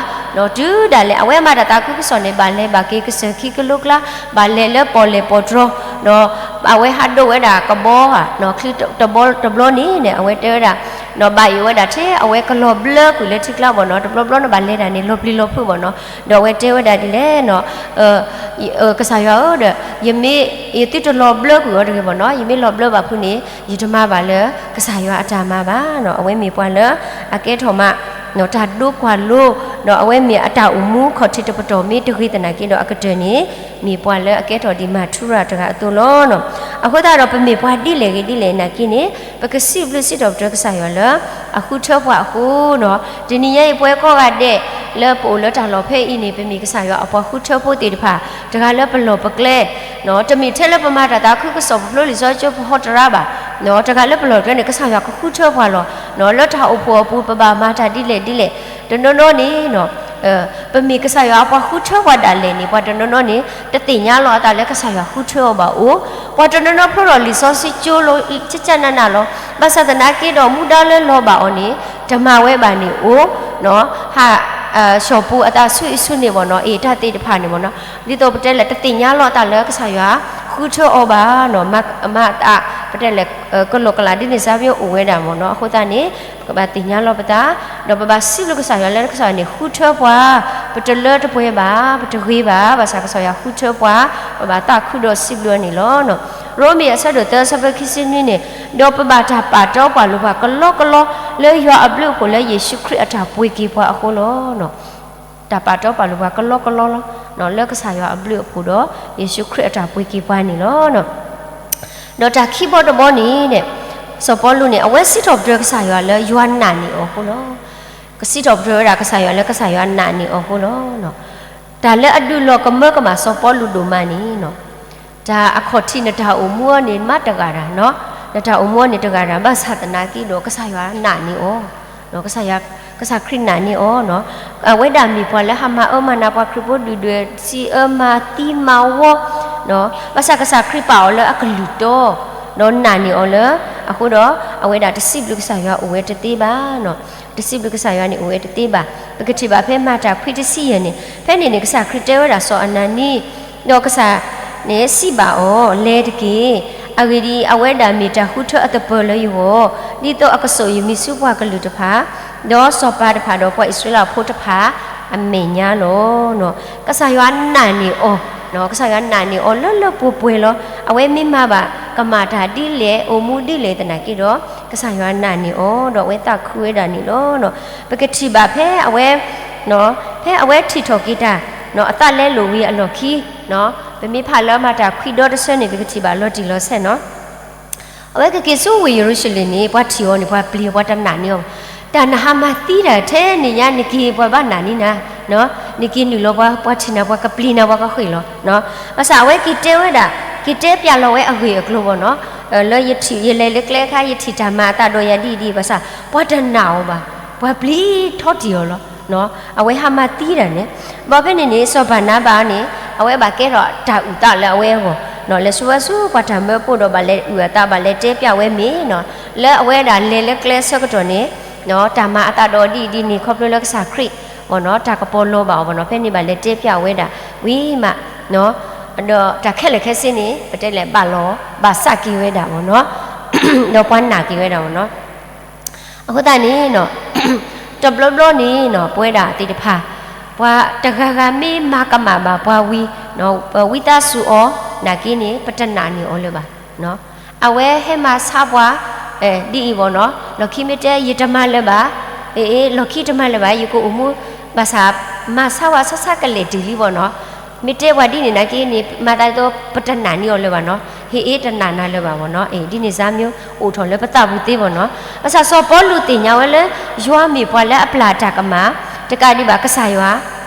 ဒီးတုၤဒၣ်လဲာ် အဝဲမၤတၢ်သးခုကစီၣ်န့ၣ် ဘၣ်လဲၤဘၣ်က့ၤကစၢၢ်ခံကလိကျါ, ဘၣ်လဲၤလၢပီၣ်လဲၣ်ပီၣ်တြီၤ, ဒီးအဝဲဟးဒိးဝဲဒၣ်ကဘီဧါ, ချံတဘီတဘျီန့ၣ် အဝဲတဲဝဲဒၣ် ဘၣ်ယိၣ်ဝဲဒၣ်ထဲ အဝဲကလီၤဘျၢကွံာ်လၢထံကျါဘၣ်နီၤ, တဘျီဘျီန့ၣ်ဘၣ်လဲၤဒၣ်န့ၣ် လီၤပျံၤလီၤဖုးဘၣ်နီၤ, ဒီးအဝဲတဲဝဲဒၣ်ဒ်လဲၣ် ကစၢ်ယွၤဧၢဒီး ယမ့ၢ် ယသုတလီၤဘျၢကွံာ်အီၤတဂ့ၤဘၣ်နီၤ, ယမ့ၢ်လီၤဘျၢဘၣ်ဖုန့ၣ် ယတမၤဘၣ်လၢကစၢ်ယွၤအတၢ်မၤဘၣ်နီၤ, အဝဲမ့ၢ်ပှၤလၢအကဲထီၣ်မး တၢ်ဒိကွၢ်လိ, ဒီးအဝဲမ့ၢ်အတၢ်အိၣ်မူခီၣ်ထံးတပတီၢ်မ့ၢ်တဂ့ၤသနာ်က့ဒီး အကတၢၢ်န့ၣ် မ့ၢ်ပှၤလၢအကဲထီၣ်ဒံးမၤထူရၤတဂၤအသိးလီၤ. အဃိသတးဒီး ပမ့ၢ်ပှၤဒ်လဲၣ်ဂ့ၤဒ်လဲၣ်နာ်က့န့ၣ် ပကစံးဘျုးစံးထီၣ်ပတြၢၤကစၢ်ယွၤလၢ အဃုထၢပှၤအဃိနီၤ. တနံၤညါအံၤ ပဝဲကိးဂၤဒဲး လၢပအိၣ်လၢတၢ်လီၢ်ဖဲအံၤန့ၣ် ပမ့ၢ်ကစၢ်ယွၤအပှၤဃုထၢဖိသ့ၣ်တဖၣ် တဂၤလၢပလီၢ်ပကျဲ တမ့ၢ်ထဲလၢပမၤတၢ်သးခုကစီၣ် ပဖျိလံာ်စီဆှံကၠိ ပဟီတရါဘၣ်, တဂၤလၢပလီၢ်ပကျဲန့ၣ် ကစၢ်ယွၤကဃုထၢပှၤလီၤ. လၢတၢ်အိၣ်ဖှိၣ်အပူၤ ပဘၣ်မၤတၢ်ဒ်လဲၣ်ဒ်လဲၣ်, တနီၤနီၤန့ၣ် ပမ့ၢ်ကစၢ်ယွၤအပှၤဃုထၢပှၤဒၣ်လဲာ်န့ၣ် ပှၤတနီၤနီၤန့ၣ် တသ့ၣ်ညါလီၤအသးလၢကစၢ်ယွၤဃုထၢအီၤဘၣ်အိၣ်, ပှၤတနီၤနီၤဖျိထီၣ်လံာ်စီဆှံကၠိလီၤ ကၠၢ်ကၠၢ်နးနးလီၤ. ဘၣ်ဆၣ်သနာ်က့ဒီး မူဒါလၢလီၤဘၣ်အီၤန့ၣ် တမၤဝဲဘၣ်န့ၣ်အိၣ်, ဟး ဆီၣ်ပူၤအသးဆူအံၤဆူန့ၣ်ဘၣ်နီၤ, အ့ၣ် တၢ်သ့ၣ်တဖၣ်န့ၣ်ဘၣ်နီၤ, ဒ်သိးပတဲလဲၣ် တသ့ၣ်ညါလီၤအသးလၢကစၢ်ယွၤ ဃုထၢအီၤဘၣ်နီၤ, မၤအသး ပတဲလဲၣ် ကလီကလးဒ်န့ၣ်စၢ်မ့ၢ်အိၣ်ဝဲဒၣ်မ့ၢ်နီၤ. အဃိသတးန့ၣ် ပကဘၣ်သ့ၣ်ညါလီၤပသး, ဒီးပဘၣ်စံးဘျုးကစၢ်ယွၤလၢကစၢ်ယွၤန့ၣ် ဃုထၢပှၤ, ပတလၢတပှဲၤဘၣ်, ပတဂ့ၤဘၣ်, ဘၣ်ဆၣ်ကစၢ်ယွၤဃုထၢပှၤ, ပဘၣ်သးခုဒီးစံးဘျုးအီၤန့ၣ်လီၤ. ရိမ့ၤအဆၢဒိၣ်သၢဆၢဖိခံဆံနွံန့ၣ်, ဒီးပဘၣ်တၢ်ပာ်တီပာ်လိၤပှၤကလီကလီ လၢယွၤအဘျုးအဖှိၣ်လၢယ့ၣ်ၡူးခရံာ်အတၢ်ပှ့ၤက့ၤပှၤအဃိလီၤ. တၢ်ပာ်တီပာ်လိၤပှၤကလီကလီလီၤ, လၢကစၢ်ယွၤအဘျုးအဖှိၣ်ဒီး ယ့ၣ်ၡူးခရံာ်အတၢ်ပှ့ၤက့ၤပှၤန့ၣ်လီၤ. ဒီးတၢ်ခံဘီတဘီန့ၣ်, စီၤပီလူးန့ၣ် အဝဲစံးထီၣ်ပတြၢၤကစၢ်ယွၤလၢယွၤနာ်န့ၢ်အီၤအဃိလီၤ. ကစံးထီၣ်ပတြၢၤဝဲဒၣ်ကစၢ်ယွၤလၢကစၢ်ယွၤနာ်န့ၢ်အီၤအဃိလီၤ. တၢ်လၢအဒုးလီၤကမၢကမၣ်စီၤပီလူးဒိၣ်မးန့ၣ် တၢ်အခီၣ်ထံးနတၢ်အိၣ်မူအီၤန့ၣ် မ့ၢ်တဂၤတၢ်, နတၢ်အိၣ်မူအီၤန့ၣ်တဂၤတၢ် ဘၣ်ဆၣ်သနာ်က့ဒီး ကစၢ်ယွၤနာ်န့ၢ်အီၤ, ကစၢ်ယွၤ, ကစၢ်ခရံာ်နာ်န့ၢ်အီၤ, အဝဲဒၣ်မ့ၢ်ပှၤလၢဟးမၤအၢမၤနးပှၤခရံာ်ဖိဒုၣ်ဒွဲၣ် စံးအၢမၤသံမၤဝီ, ဘၣ်ဆၣ်ကစၢ်ခရံာ်ပာ်အီၤလၢအကလုၢ်တီ, ဒီးနာ်န့ၢ်အီၤလၢ, အဃိဒီး အဝဲဒၣ်တစံးဘျုးကစၢ်ယွၤအိၣ်ဝဲတသ့ဘၣ် တစံးဘျုးကစၢ်ယွၤန့ၣ်အိၣ်ဝဲတသ့ဘၣ်. ပကထံၣ်ဘၣ်ဖဲမၤတၢ်ခွံတဆံယဲၢ်န့ၣ်, ဖဲန့ၣ်န့ၣ် ကစၢ်ခရံာ်တဲဝဲဒၣ်စီၤအနၤနံ, ဒီးကစၢ်န့ၣ်စံးဘၣ်အီၤ, လဲၤတက့ၢ်. အဂ့ၢ်ဒ်အံၤ, အဝဲဒၣ်မ့ၢ်တၢ်ဃုထၢအသပၢၤလၢယဂီၢ်, ဒ်သိးအကစိာ်ယမံၤဆူပှၤကလုာ်တဖၣ်, ဒီးစီၤပၤတဖၣ်ဒီးပှၤအံၣ်စရ့လးဖိတဖၣ်အမဲာ်ညါလီၤ. ကစၢ်ယွၤနာ်န့ၢ်အီၤ, ကစၢ်ယွၤနာ်န့ၢ်အီၤလၢလၢပှဲၤပှဲၤလီၤ. အဝဲမ့ၢ်မၤဘၣ်ကမၣ်တၢ်ဒ်လဲၣ် အိၣ်မူဒ်လဲၣ်သနာ်က့ဒီး, ကစၢ်ယွၤနာ်န့ၢ်အီၤ ဒီးအဝဲသးခုဝဲဒၣ်န့ၣ်လီၤ. ပကထံၣ်ဘၣ်ဖဲအဝဲ, ဖဲအဝဲထံၣ်ထီၣ်က့ၤတၢ်, အသးလဲလိာ်ဝံၤအလီၢ်ခံ, ပမ့ၢ်ဖးလၢမၤတၢ်ခွံဒီတဆၢန့ၣ် ပကထံၣ်ဘၣ်လီၤတံၢ်လီၤဆဲးနီၤ. အဝဲကက့ၤဆူဝ့ၢ်ယရူၤၡလ့ၣ်န့ၣ် ပှၤထံၣ်အီၤန့ၣ် ပှၤပျံၤအီၤ ပှၤတနာ်န့ၢ်အီၤဘၣ်. တၢ်နဟးမၤသံတၢ်ထဲန့ၣ်ညါ နက့ၤပှၤဘၣ်နာ်န့ၢ်နၤ, နက့ၤနုာ်လီၤပှၤ ပှၤထံၣ်နၤ ပှၤကပျံၤနၤ ပှၤကဃ့ၢ်လီၤ. ဘၣ်ဆၣ်အဝဲက့ၤတဲဝဲဒၣ်, က့ၤတဲပျးလီၤဝဲအဂ့ၢ်အကျိၤဘၣ်နီၤ, လၢယထံၣ်ယလဲၤလၢကျဲအခါ ယထံၣ်တၢ်မၤအသးဒီးယၤဒ်အံၤဒ်အံၤ ဘၣ်ဆၣ် ပှၤတနာ်အီၤဘၣ်, ပှၤပျံၤထီၣ်တံၢ်အီၤလီၤ. အဝဲဟးမၤသံတၢ်န့ၣ်, ဘၣ်ဖဲန့ၣ်န့ၣ် စီၤဘၤနၤဘၤန့ၣ် အဝဲဘၣ်ကဲထီၣ်တၢ်အုၣ်သးလၢအဝဲအဂီၢ်, လဲၤဆူဝဲဆူပှၤတၢ်မၢဖိဒီးဘၣ်လဲၤအုၣ်အသး ဘၣ်လဲၤတဲပျးဝဲမ့ၢ်နီၤ, လၢအဝဲဒၣ်လဲၤလၢကျဲအဆၢကတီၢ်န့ၣ်, တၢ်မၤအသးဒီးဒ်အံၤဒ်န့ၣ် ခီဖျိလၢကစၢ်ခရံာ်ဘၣ်နီၤ တၢ်ကပီၤလီၤဘၣ်အီၤဘၣ်နီၤ, ဖဲန့ၣ်ဘၣ်လဲၤတဲပျးဝဲဒၣ်ဝံၤမး, ဒီးတၢ်ခဲလၢာ်ခဲဆ့န့ၣ် ပတဲလဲၣ်ဘၣ်လီၤ, ဘၣ်ဆးက့ၤဝဲဒၣ်ဘၣ်နီၤ, ဒီးပှၤနာ်က့ၤဝဲဒၣ်ဘၣ်နီၤ. အဃိသတးန့ၣ်, တဘျီဘျီန့ၣ်နီၤ ပဝဲဒၣ်သ့ၣ်တဖၣ်, ပှၤတဂၤဂၤမ့ၢ်မၤကမၣ်ဘၣ်ပှၤဝံၤ, ပဝံသးစူၤအီၤ, နာ်က့န့ၣ် ပတနာ်န့ၢ်အီၤလၢၤဘၣ်. အဝဲဟဲမၤဆါပှၤ, ဒ်အံၤဘၣ်နီၤ, လီၢ်ခံမ့ၢ်တဲယတမၤလၢၤဘၣ်, အ့ လီၢ်ခံတမၤလၢၤဘၣ် ယကအိၣ်မူ, ဘၣ်ဆၣ်, မၤဆါဝဲဆါဆါကလဲာ်တုၤလံဘၣ်နီၤ, မ့ၢ်တဲပှၤဒ်န့ၣ်နာ်က့န့ၣ် မၤသးဒ်သိးပတနာ်န့ၢ်အီၤလၢၤဘၣ်နီၤ, ဟ့ၣ်အ့ တနာ်နၤလၢၤဘၣ်ဘၣ်နီၤ, အ့ ဒ်န့ၣ်စၢ်မ့ၢ်အိၣ်ထီၣ်လၢပသးပူၤသ့ဘၣ်နီၤ. ဘၣ်ဆၣ်စီၤပီလူးသ့ၣ်ညါဝဲလၢ ယွၤမ့ၢ်ပှၤလၢအပျၢ်တၢ်ကမၣ်, တကးဒံးဘၣ်ကစၢ်ယွၤ,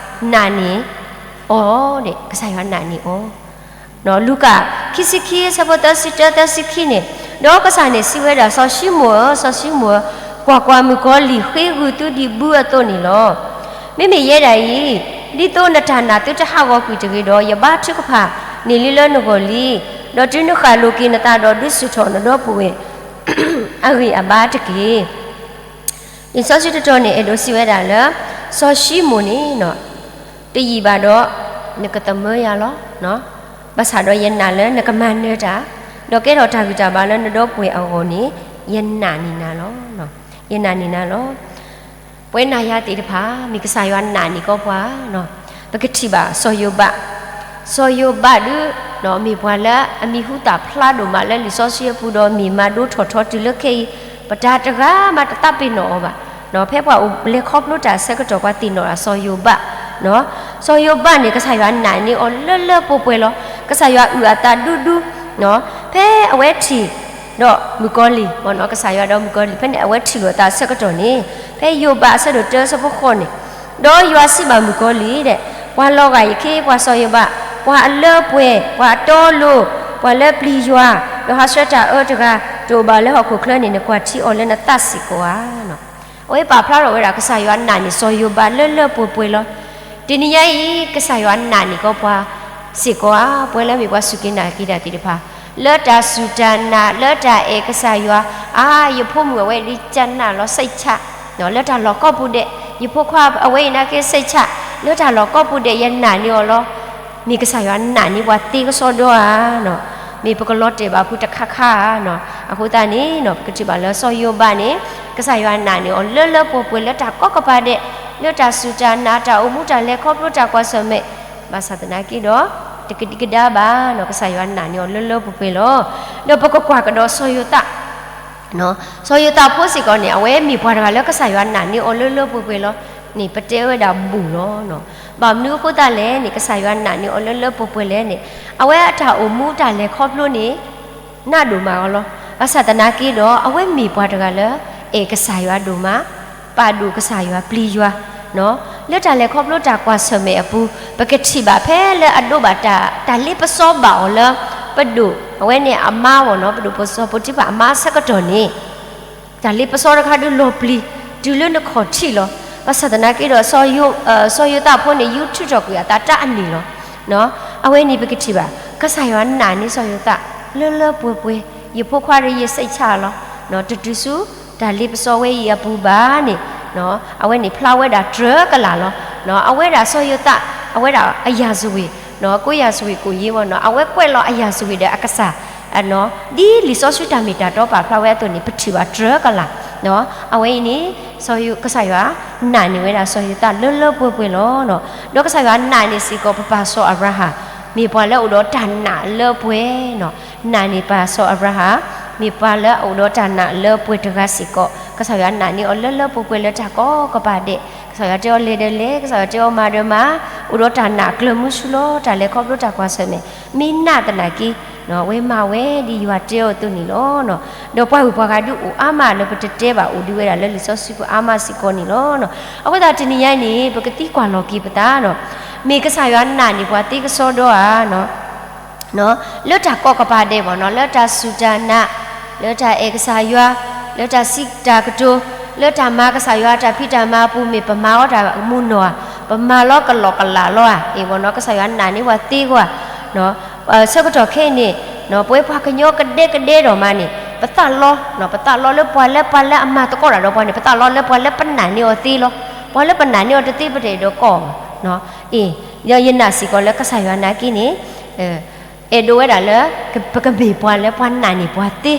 နာ်န့ၢ်, အီၤ, ကစၢ်ယွၤနာ်န့ၢ်အီၤ လူၤကၣ် ခံဆံခံ အဆၢဖိသၢဆံတၢ သၢဆံခံန့ၣ်, ဒီးကစၢ်န့ၣ်စံးဝဲဒၣ် စီၤၡံမိၣ်ဧၢ, စီၤၡံမိၣ်ဧၢ, ကွၢ်ကွၢ်, မုၣ်ကီၤလံၢ်ဃ့ဂုာ်သုဒ်ဘုအသိးန့ၣ်လီၤ. မ့မ့ၢ်ယဲဒၣ်အံၤ, ဒ်သိးနတၢ်နာ်သုတဟးဂီၤကွံာ်တဂ့ၤဒီး ယဘါထုကဖၣ်န့ၢ်လံလၢနဂီၢ်လံ, ဒီးတုၤနဃၣ်လိာ်က့ၤနသးဒီးဒုးဆူၣ်ထီၣ်နဒီပုၢ်ဝဲၢ် အဂံၢ်အဘါတက့ၢ်. လံာ်စီဆှံတတီၤန့ၣ် အဲၣ်ဒိးစံးဝဲဒၣ်လၢ စီၤၡံမိၣ်န့ၣ် တယံာ်ဘၣ်ဒီး နကသမၢယၤလီၤ. ဘၣ်ဆၣ်ဒီးယနာ်လၢနကမၤနၢၤတၢ်, ဒီးကဲထီၣ်တၢ်ဂံၢ်တၢ်ဘါလၢနဒီပုၢ်ဝဲၢ်အဂီၢ်န့ၣ် ယနာ်န့ၢ်နၤလီၤ. ယနာ်န့ၢ်နၤလီၤ. ပဝဲနၤယၤသ့ၣ်တဖၣ် မ့ၢ်ကစၢ်ယွၤနာ်န့ၢ်ကီးပှၤ, ပကထံၣ်ဘၣ်စီၤယိၤဘး, စီၤယိၤဘးဒုး မ့ၢ်ပှၤလၢအမံၤဟူသၣ်ဖျါဒိၣ်မးလၢလံာ်စီဆှံအပူၤဒီးမ့ၢ်မၤဒိထီၣ်ထီတုၤလၢခဲအံၤ, ပတၢ်တဂၤမးတသးပ့ၤနီၣ်အီၤဘၣ်. ဖဲပှၤလဲၤခီဖျိတၢ်အဆၢကတီၢ် ပှၤသ့ၣ်နီၣ်ဒၣ်စီၤယိၤဘး, စီၤယိၤဘးန့ၣ် ကစၢ်ယွၤနာ်န့ၢ်အီၤလၢလၢပှဲၤပှဲၤလီၤ. ကစၢ်ယွၤအုၣ်အသးဒူဒူ, ဖဲအဝဲထံၣ်ဒီးမုၣ်ကီၤလံၢ်, ကစၢ်ယွၤဒီးမုၣ်ကီၤလံၢ် ဖဲန့ၣ်အဝဲထံၣ်လိာ်အသးအဆၢကတီၢ်န့ၣ်, ဖဲယိၤဘးအဆၢဒိၣ်တၢ အဆၢဖိဃိးန့ၣ်, ဒီးယွၤစံးဘၣ်မုၣ်ကီၤလံၢ်ဒဲး, ပှၤလီၤဂာ်ယခ့ ပှၤစီၤယိၤဘး, ပှၤအလၢပှဲၤ, ပှၤအတီအလိၤ, ပှၤလၢပျံၤယွၤ, ဒီးဟးဆှၢတၢ်အၢတဂၤ တအိၣ်ဘၣ်လၢဟီၣ်ခိၣ်ချၢန့ၣ် နကွၢ်ထံအီၤလၢနသးစ့ၢ်ကီးဧါ. အဝဲပာ်ဖျါထီၣ်ဝဲဒၣ် ကစၢ်ယွၤနာ်န့ၢ်စီၤယိၤဘးလၢလၢပှဲၤပှဲၤလီၤ. တနံၤညါအံၤ ကစၢ်ယွၤနာ်န့ၢ်ကီးပှၤစ့ၢ်ကီးဧါ. ပဝဲလၢမ့ၢ်ပှၤစူၢ်က့ၤနာ်က့ၤတၢ်သ့ၣ်တဖၣ်, လၢတၢ်စူၢ်တၢ်နာ် လၢတၢ်အဲၣ်ကစၢ်ယွၤ, အါ ယဖိမုၣ်အဝဲဒ်ကနၣ်လီၤ စိတ်ချ, လၢတၢ်လီၢ်ကိးပူၤဒဲး, ယဖိခွါအဝဲအံၤနာ်က့ စိတ်ချ, လၢတၢ်လီၢ်ကိးပူၤဒဲး ယနာ်န့ၢ်အီၤလီၤ. မ့ၢ်ကစၢ်ယွၤနာ်န့ၢ်ပှၤသ့ကစီဒီဧါနီၤ. မ့ၢ်ပကလီၤတဲာ်ဘၣ်ဖုတခါခါဧါနီၤ. အဃိသတးန့ၣ်နီၤ ပကထံၣ်ဘၣ်လၢစီၤယိၤဘးန့ၣ် ကစၢ်ယွၤနာ်န့ၢ်အီၤလၢလၢပှဲၤပှဲၤ လၢတၢ်ကိးကပၤဒဲး, လၢတၢ်စူၢ်တၢ်နာ် တၢ်အိၣ်မူတၢ်လဲၤခီဖျိ တၢ်ကွၢ်ဆၢၣ်မဲာ်, ဘၣ်ဆၣ်သနာ်က့ဒီး တကဒံကဒါဘၣ်နီၤ, ကစၢ်ယွၤနာ်န့ၢ်အီၤလၢလၢပှဲၤပှဲၤလီၤ. ဒီးပကကွၢ်ကဒီးစီၤယိၤသး စီၤယိၤသးဖိစ့ၢ်ကီးန့ၣ် အဝဲမ့ၢ်ပှၤတဂၤလၢကစၢ်ယွၤနာ်န့ၢ်အီၤလၢလၢပှဲၤပှဲၤလီၤ. န့ၣ် ပတဲဝဲဒၣ်ဘူးလီၤနီၤ. ဘၣ်မနုၤအဃိသတးလဲၣ်န့ၣ် ကစၢ်ယွၤနာ်န့ၢ်အီၤလၢလၢပှဲၤပှဲၤလဲၣ်န့ၣ် အဝဲအတၢ်အိၣ်မူတၢ်လဲၤခီဖျိန့ၣ် နးဒိၣ်မးအီၤလီၤ. ဘၣ်ဆၣ်သနာ်က့ဒီး အဝဲမ့ၢ်ပှၤတဂၤလၢ အဲၣ်ကစၢ်ယွၤဒိၣ်မး, ပာ်ဒိၣ်ကစၢ်ယွၤပျံၤယွၤ လၢတၢ်လဲၤခီဖျိတၢ်ကွၢ်ဆၢၣ်မဲာ်အပူၤ ပကထံၣ်ဘၣ်ဖဲလၢအဒိးဘၣ်တၢ် တၢ်လ့ပစီဘၣ်အီၤလၢ ပဒိၣ်အဝဲန့ၣ်အမါအဂီၢ်နီၤ, ပဒိၣ်စီၤပိၤတံဖၣ်အမါအဆၢကတီၢ်န့ၣ် တၢ်လ့ပစီတခါဒုးလီၤပျံၤ တုၤလၢနခီၣ်ထံးလီၤ. ဘၣ်ဆၣ်သနာ်က့ဒီး စီၤယိၤသးဖိန့ၣ် ယူးထူးထီၣ်ကွံာ်အသးတၢ်အနံၣ်လီၤ. အဝဲန့ၣ်ပကထံၣ်ဘၣ် ကစၢ်ယွၤနာ်န့ၢ်စီၤယိၤသး လၢလၢပှဲၤပှဲၤ, ယဖိခွါဒီးယစိတ်ချလီၤ. တတုၤဆူ တၢ်လ့ပစီဝဲအံၤအပူၤဘၣ်န့ၣ် အဝဲန့ၣ်ဖျါဝဲဒၣ်တြၢၤကလာ်လီၤ. အဝဲဒၣ်စီၤယိၤသး အဝဲဒၣ်အရာဇဝင်, ကိုးရာဇဝင်ကိုးရေးပေါ့နော်, အဝဲကွဲးလီၤအရာဇဝင်ဒီးအကစၢ် ဒ်လံာ်စီဆှံတၢ်မ့ၢ်တၢ်တီပာ်ဖျါဝဲအသိးန့ၣ် ပထံၣ်ဘၣ်တြၢၤကလာ်. အဝဲအံၤန့ၣ် ကစၢ်ယွၤနာ်န့ၢ်ဝဲဒၣ်စီၤယိၤသးလၢလၢပှဲၤပှဲၤလီၤ. ဒီးကစၢ်ယွၤနာ်န့ၢ်စ့ၢ်ကီးပပၢ်စီၤအၤဘြၤဟၣ် မ့ၢ်ပှၤလၢအအိၣ်ဒီးတၢ်နာ်လၢပှဲၤနီၤ. နာ်န့ၢ်ပၢ်စီၤအၤဘြၤဟၣ် မ့ၢ်ပှၤလၢအအိၣ်ဒီးတၢ်နာ်လၢပှဲၤတဂၤစ့ၢ်ကီး. ကစၢ်ယွၤနာ်န့ၢ်အီၤလၢလၢပှဲၤပှဲၤလၢတၢ်ကိးကပၤဒဲး, ကစၢ်ယွၤတဲအီၤလဲၤဒီးလဲၤ, ကစၢ်ယွၤတဲအီၤမၤဒီးမၤ, အိၣ်ဒီးတၢ်နာ်အကျၢၤမုဆူလီၤ. တၢ်လဲၤခီဖျိတၢ်ကွၢ်ဆၢၣ်မဲာ် မ့ၢ်နာ်သနာ်က့ အဝဲမၤဝဲဒ်ယွၤတဲအီၤအသိးန့ၣ်လီၤ. ဒီးပှၤဂုၤပှၤဂၤဒုးအိၣ်အါမးလၢ ပတတဲဘၣ်အိၣ်ဒံးဝဲဒၣ်လၢလံာ်စီဆှံပူၤအါမးစ့ၢ်ကီးန့ၣ်လီၤ. အဃိသတးတနံၤညါအံၤန့ၣ် ပကသံကွၢ်လီၤက့ၤပသးနီၤ, မ့ၢ်ကစၢ်ယွၤနာ်န့ၢ်ပှၤသ့ကစီဒီဧါ လၢတၢ်ကိးကပၤဒဲးဘၣ်နီၤ, လၢတၢ်စူၢ်တၢ်နာ်, လၢတၢ်အဲၣ်ကစၢ်ယွၤ, လၢတၢ်စံးတၢ်ကတိၤ, လၢတၢ်မၤကစၢ်ယွၤတၢ်ဖံးတၢ်မၤအပူၤ မ့ၢ်ပမၤအီၤတၢ်မူနီၤဧါ, ပမၤလီၤကလီကလးလီၤဧါ, အ့ၣ်ဘၣ်နီၤ, ကစၢ်ယွၤနာ်န့ၢ်ပှၤသ့ကွၢ် ဆၢကတီၢ်ခဲအံၤန့ၣ် ပဝဲပှၤကညီကဒဲကဒဲဒိၣ်မးန့ၣ် ပသးလီ, ပသးလီလၢပှၤလၢပှၤလၢအမၤသကိးတၢ်ဒီးပှၤန့ၣ် ပသးလီလၢပှၤလၢပနာ်န့ၢ်အီၤသ့လီၤ. ပှၤလၢပနာ်န့ၢ်အီၤတသ့ပတအဲၣ်ဒိးကိးဘၣ်. အ့ၣ်, ဒီးယနာ်စ့ၢ်ကီးလၢကစၢ်ယွၤနာ်က့န့ၣ် အဲၣ်ဒိးဝဲဒၣ်လၢ ပကမ့ၢ်ပှၤလၢပှၤနာ်န့ၢ်ပှၤသ့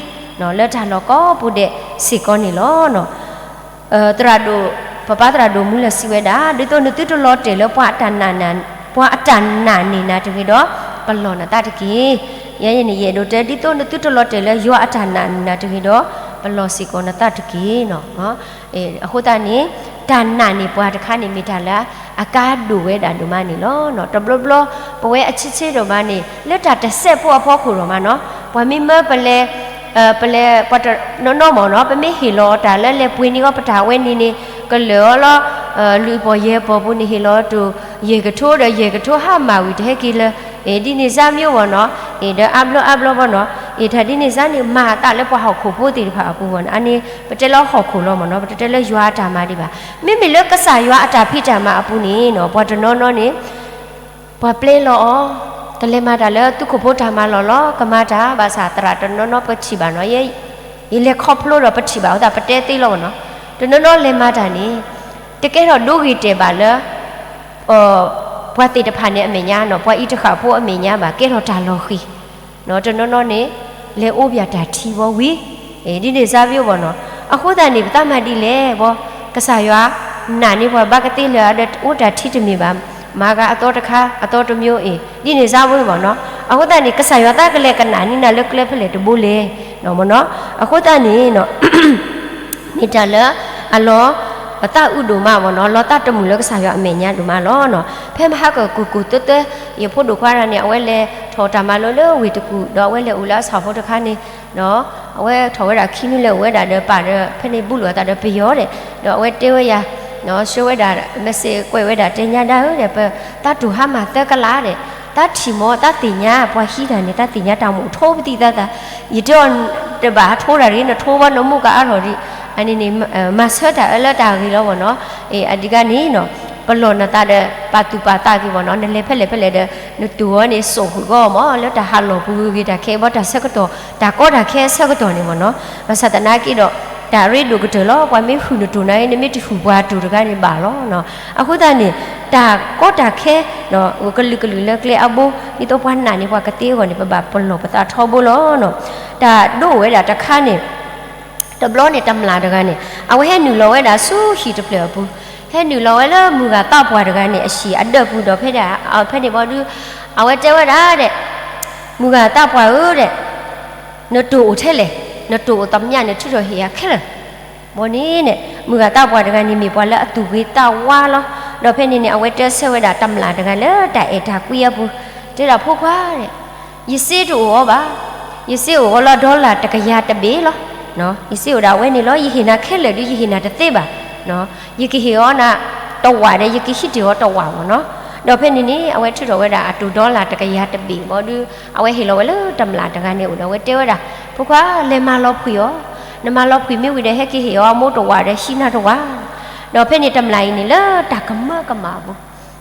လၢတၢ်လီၢ်ကိးပူၤဒဲးစ့ၢ်ကီးန့ၣ်လီၤ. သရၣ်ဒိၣ်, ပပၢ်သရၣ်ဒိၣ်မူလၢာ်စံးဝဲဒၣ်, ဒ်သိးနသုတလီၤတဲာ်လၢပှၤအတၢ်နာ်န့ၢ်နၤတဂ့ၤဒီး ပလီၢ်နသးတက့ၢ်. ယဲန့ၣ် ယအဲၣ်ဒိးတဲ ဒ်သိးနသုတလီၤတဲာ်လၢယွၤအတၢ်နာ်န့ၢ်နၤတဂ့ၤဒီး ပလီၢ်စ့ၢ်ကီးနသးတက့ၢ်နီၤ. အဃိသတးန့ၣ် တၢ်နာ်န့ၢ်ပှၤတခါန့ၣ် မ့ၢ်တၢ်လၢအကါဒိၣ်ဝဲဒၣ်ဒိၣ်မးန့ၣ်လီၤ. တဘျီဘျီ ပဝဲအဆံးဆံးဒိၣ်မးန့ၣ် လၢတၢ်တစဲးဖိအဖီခိၣ်ဒိၣ်မးနီၤ, ပှၤမ့ၢ်မၢပလဲၤ ပလဲၤပှၤတနီၤနီၤမ့ၢ်နီၤ, ပမ့ၢ်ဟ့ၣ်လီၤအီၤတၢ်လၢလဲၤပှ့ၤန့ၢ်အီၤပတၢ်ဝဲန့ၣ်န့ၣ် ကလၢာ်အီၤလီၤ. လွံၢ်ပီၢ်ယဲၢ်ပီၢ်ပူၤန့ၣ် ဟ့ၣ်လီၤအီၤတၢ် ယဲၢ်ကထိဒီးယဲၢ်ကထိ ဟါမၢ်ဝံၤတဟဲက့ၤလၢ အ့ၣ် ဒ်န့ၣ်စါမ့ၢ်အိၣ်ဘၣ်နီၤ, အ့ၣ် ဒီးအါဘျီအါဘျီဘၣ်နီၤ, အ့ၣ် တၢ်ဒ်န့ၣ်စါန့ၣ် မၤအသးလၢပှၤဟီၣ်ခိၣ်ဖိသ့ၣ်တဖၣ်အပူၤဘၣ်နီၤ, အန့ၣ် ပတဲလၢဟီၣ်ခိၣ်လီၤမ့ၢ်နီၤ, ပတတဲလၢယွၤအတၢ်မၤဒံးဘၣ်. မ့မ့ၢ်လၢကစၢ်ယွၤအတၢ်ဖံးတၢ်မၤအပူၤန့ၣ်နီၤ, ပှၤတနီၤနီၤန့ၣ် ပှၤပျဲလီၤအီၤ, ကလဲၤမၤတၢ်လၢသုးခိၣ်ဖိတၢ်မၤလီၢ်လီၤ, ကမၤတၢ်ဘၣ်ဆၣ်သရၣ်တနီၤနီၤပထံၣ်ဘၣ်နီၤ, ယဲ ယလဲၤခီဖျိဒီးပထံၣ်ဘၣ်အဃိသတး ပတဲသ့လီၤဘၣ်နီၤ. တနီၤနီၤလဲၤမၤတၢ်န့ၣ် တကဲထီၣ်ဒိဂ့ၤတဲာ်ဘၣ်လၢ ပှၤသ့ၣ်တဖၣ်န့ၣ်အမဲာ်ညါနီၤ, ပှၤအံၤတဃၣ်ဖိအမဲာ်ညါဘၣ်, ကဲထီၣ်တၢ်လီၤဃံၤ တနီၤနီၤန့ၣ် လဲၤအိၣ်ဘၣ်တၢ်ထံဝီဝံၤ ဒ်န့ၣ်စါဘၣ်နီၤ. အဃိသတးန့ၣ် ပသးမၤဒ်လဲၣ်ဘၣ်, ကစၢ်ယွၤနာ်န့ၢ်ပှၤဘၣ်ကသ့လၢၤဒီး အိၣ်တၢ်ထံတမ့ၢ်ဘၣ်, မၤဂၤအသီတခါ အသီတမံၤအံၤ ဒ်န့ၣ်စါဘၣ်နီၤ. အဃိသတးန့ၣ် ကစၢ်ယွၤသးကလဲၤကနာ်န့ၢ်နၤလၢကျဲဖဲလဲၣ်တဘိလဲၣ်နီၤ. အဃိသတးန့ၣ် မ့ၢ်တၢ်လၢအလီၤသးအုးဒိၣ်မးဘၣ်နီၤ, လီၤသးတမုာ်လၢကစၢ်ယွၤအမဲာ်ညါဒိၣ်မးလီၤ. ဖဲမဟါကကိၢ်ကိၢ်သၢသၢ ယဖိဒိၣ်ခွါတဂၤန့ၣ် အဝဲလဲၤထီၣ်တၢ်မၤလိလၢဝ့ၢ်တကူၣ် ဒီးအဝဲလဲၤအိၣ်လၢအဆၣ်ဖိတခါန့ၣ် အဝဲထီၣ်ဝဲဒၣ်ခံနွံလဲၤအိၣ်ဝဲဒၣ်ဒီးပၢ်ဒီး ဖဲန့ၣ်ဘူးလိာ်အသးဒီးပယီၤဒီး ဒီးအဝဲတဲဝဲယၤ ဆှၢဝဲဒၣ် message ကွဲးဝဲဒၣ်တဲညါဒၣ်ဧၢဒီး ပသးတူၢ်ဟါမၢ်သၢကလးဒီး သးထံၣ်မီၤ သးသ့ၣ်ညါ ပှၤဟံးတၢ်န့ၣ် သးသ့ၣ်ညါတၢ်မူးထိပသံသးသး, ယတဲအီၤ တဘၣ်ထိတၢ်တဂ့ၤ နထိဘၣ်နမူးကအါထီၣ်ဒံး, အန့ၣ်န့ၣ် မၤဆၢတၢ်အၢလၢတၢ်ဂ့ၤလီၤဘၣ်နီၤ. အဒံးကါန့ၣ်နီၤ ပလီၢ်နသးဒီး ပာ်သူၣ်ပာ်သးက့ၤဘၣ်နီၤ, နလဲၤဖဲလဲၣ်ဖဲလဲၣ်ဒီး နတူၢ်အီၤန့ၣ် စိာ်ဃုာ်ဂီၢ်မီၤ လၢတၢ်ဟးလီၢ်ပူၤဂ့ၤဂ့ၤ တၢ်ခဲအံၤဘၣ်တၢ်ဆၢကတီၢ် တၢ်ကီတၢ်ခဲအဆၢကတီၢ်န့ၣ်ဘၣ်နီၤ. ဘၣ်ဆၣ်သနာ်က့ဒီး တၢ်ရ့ဒိၣ်ကတၢၢ်လီၤ. ပှၤမ့ၢ်ဟုၣ်နတိၢ်နၤအံၤ နမ့ၢ်တဟုၣ်ပှၤတိၢ်တဂၤန့ၣ်ဘၣ်လီၤ. အဃိသတးန့ၣ် တၢ်ကီတၢ်ခဲ ကလုာ်ကလုာ်လၢကျဲအဘိ ဒ်သိးပှၤနာ်န့ၢ်ပှၤကသ့အဂီၢ်န့ၣ် ပဘၣ်ပလီၢ်ပသးထီဘိလီၤ. တၢ်ဒိအိၣ်ဝဲဒၣ်တခါန့ၣ် တဘျီန့ၣ်တမျၢ်တဂၤန့ၣ် အဝဲဟဲနုာ်လီၤဝဲဒၣ်ဆူဟံၣ်တဖျၢၣ်အပူၤ, ဟဲနုာ်လီၤဝဲလၢမုၢ်ဂၤသးပှၢ်တဂၤန့ၣ် အဟံၣ်အဒၢးပူၤဒီး ဖဲန့ၣ် ဖဲန့ၣ်ဘီဒု အဝဲတဲဝဲဒၣ်ဒဲး မုၢ်ဂၤသးပှၢ်ဧၢဒဲး နတိၢ်အိၣ်ထဲလဲၣ်, နတိၢ်အိၣ်သမျးန့ၣ် ထုးထီၣ်ဟ့ၣ်ယၤခဲလၢာ်. ဘီန့ၣ်န့ၣ် မုၢ်ဂၤသးပှၢ်တဂၤန့ၣ် မ့ၢ်ပှၤလၢအသူၣ်ဂ့ၤသးဝါလီၤ. ဒီးဖဲန့ၣ်န့ၣ် အဝဲတဲဆၢဝဲဒၣ်တမျၢ်တဂၤလၢတၢ်အဲၣ်တၢ်ကွံအပူၤ, တဲဒၣ်ဖိခွါဒဲး ယစ့တအိၣ်အီၤဘၣ်, ယစ့အိၣ်အီၤလၢ dollar တကယၤတဘ့ၣ်လီၤ. ယစ့အိၣ်ဒၣ်ဝဲန့ၣ်လီၤ. ယဟ့ၣ်နၤခဲလၢာ်ဒု ယဟ့ၣ်နၤတသ့ဘၣ်. ယကဟ့ၣ်အီၤနၤတဝာ်ဒီး ယကဟံးတ့ၢ်အီၤတဝာ်မ့ၢ်နီၤ. ဒီးဖဲန့ၣ်န့ၣ် အဝဲထုးထီၣ်ဝဲဒၣ်အတိၢ် dollar တကယၤတဘ့ၣ်ဘီဒု အဝဲဟ့ၣ်လီၤဝဲလၢတမျၢ်တဂၤန့ၣ်အိၣ်ဒီး အဝဲတဲဝဲဒၣ် ဖိခွါ လဲၤမၤလီၤဖှံးအီၤ, နမၤလီၤဖှံးမ့ၢ်ဝံၤဒီး ဟဲက့ၤဟ့ၣ်အီၤအမိၢ်တဝာ်ဒီး ဟံးနၤတဝာ်. ဒီးဖဲန့ၣ်တမျၢ်အံၤန့ၣ် လၢတၢ်ကမၢကမၣ်အပူၤ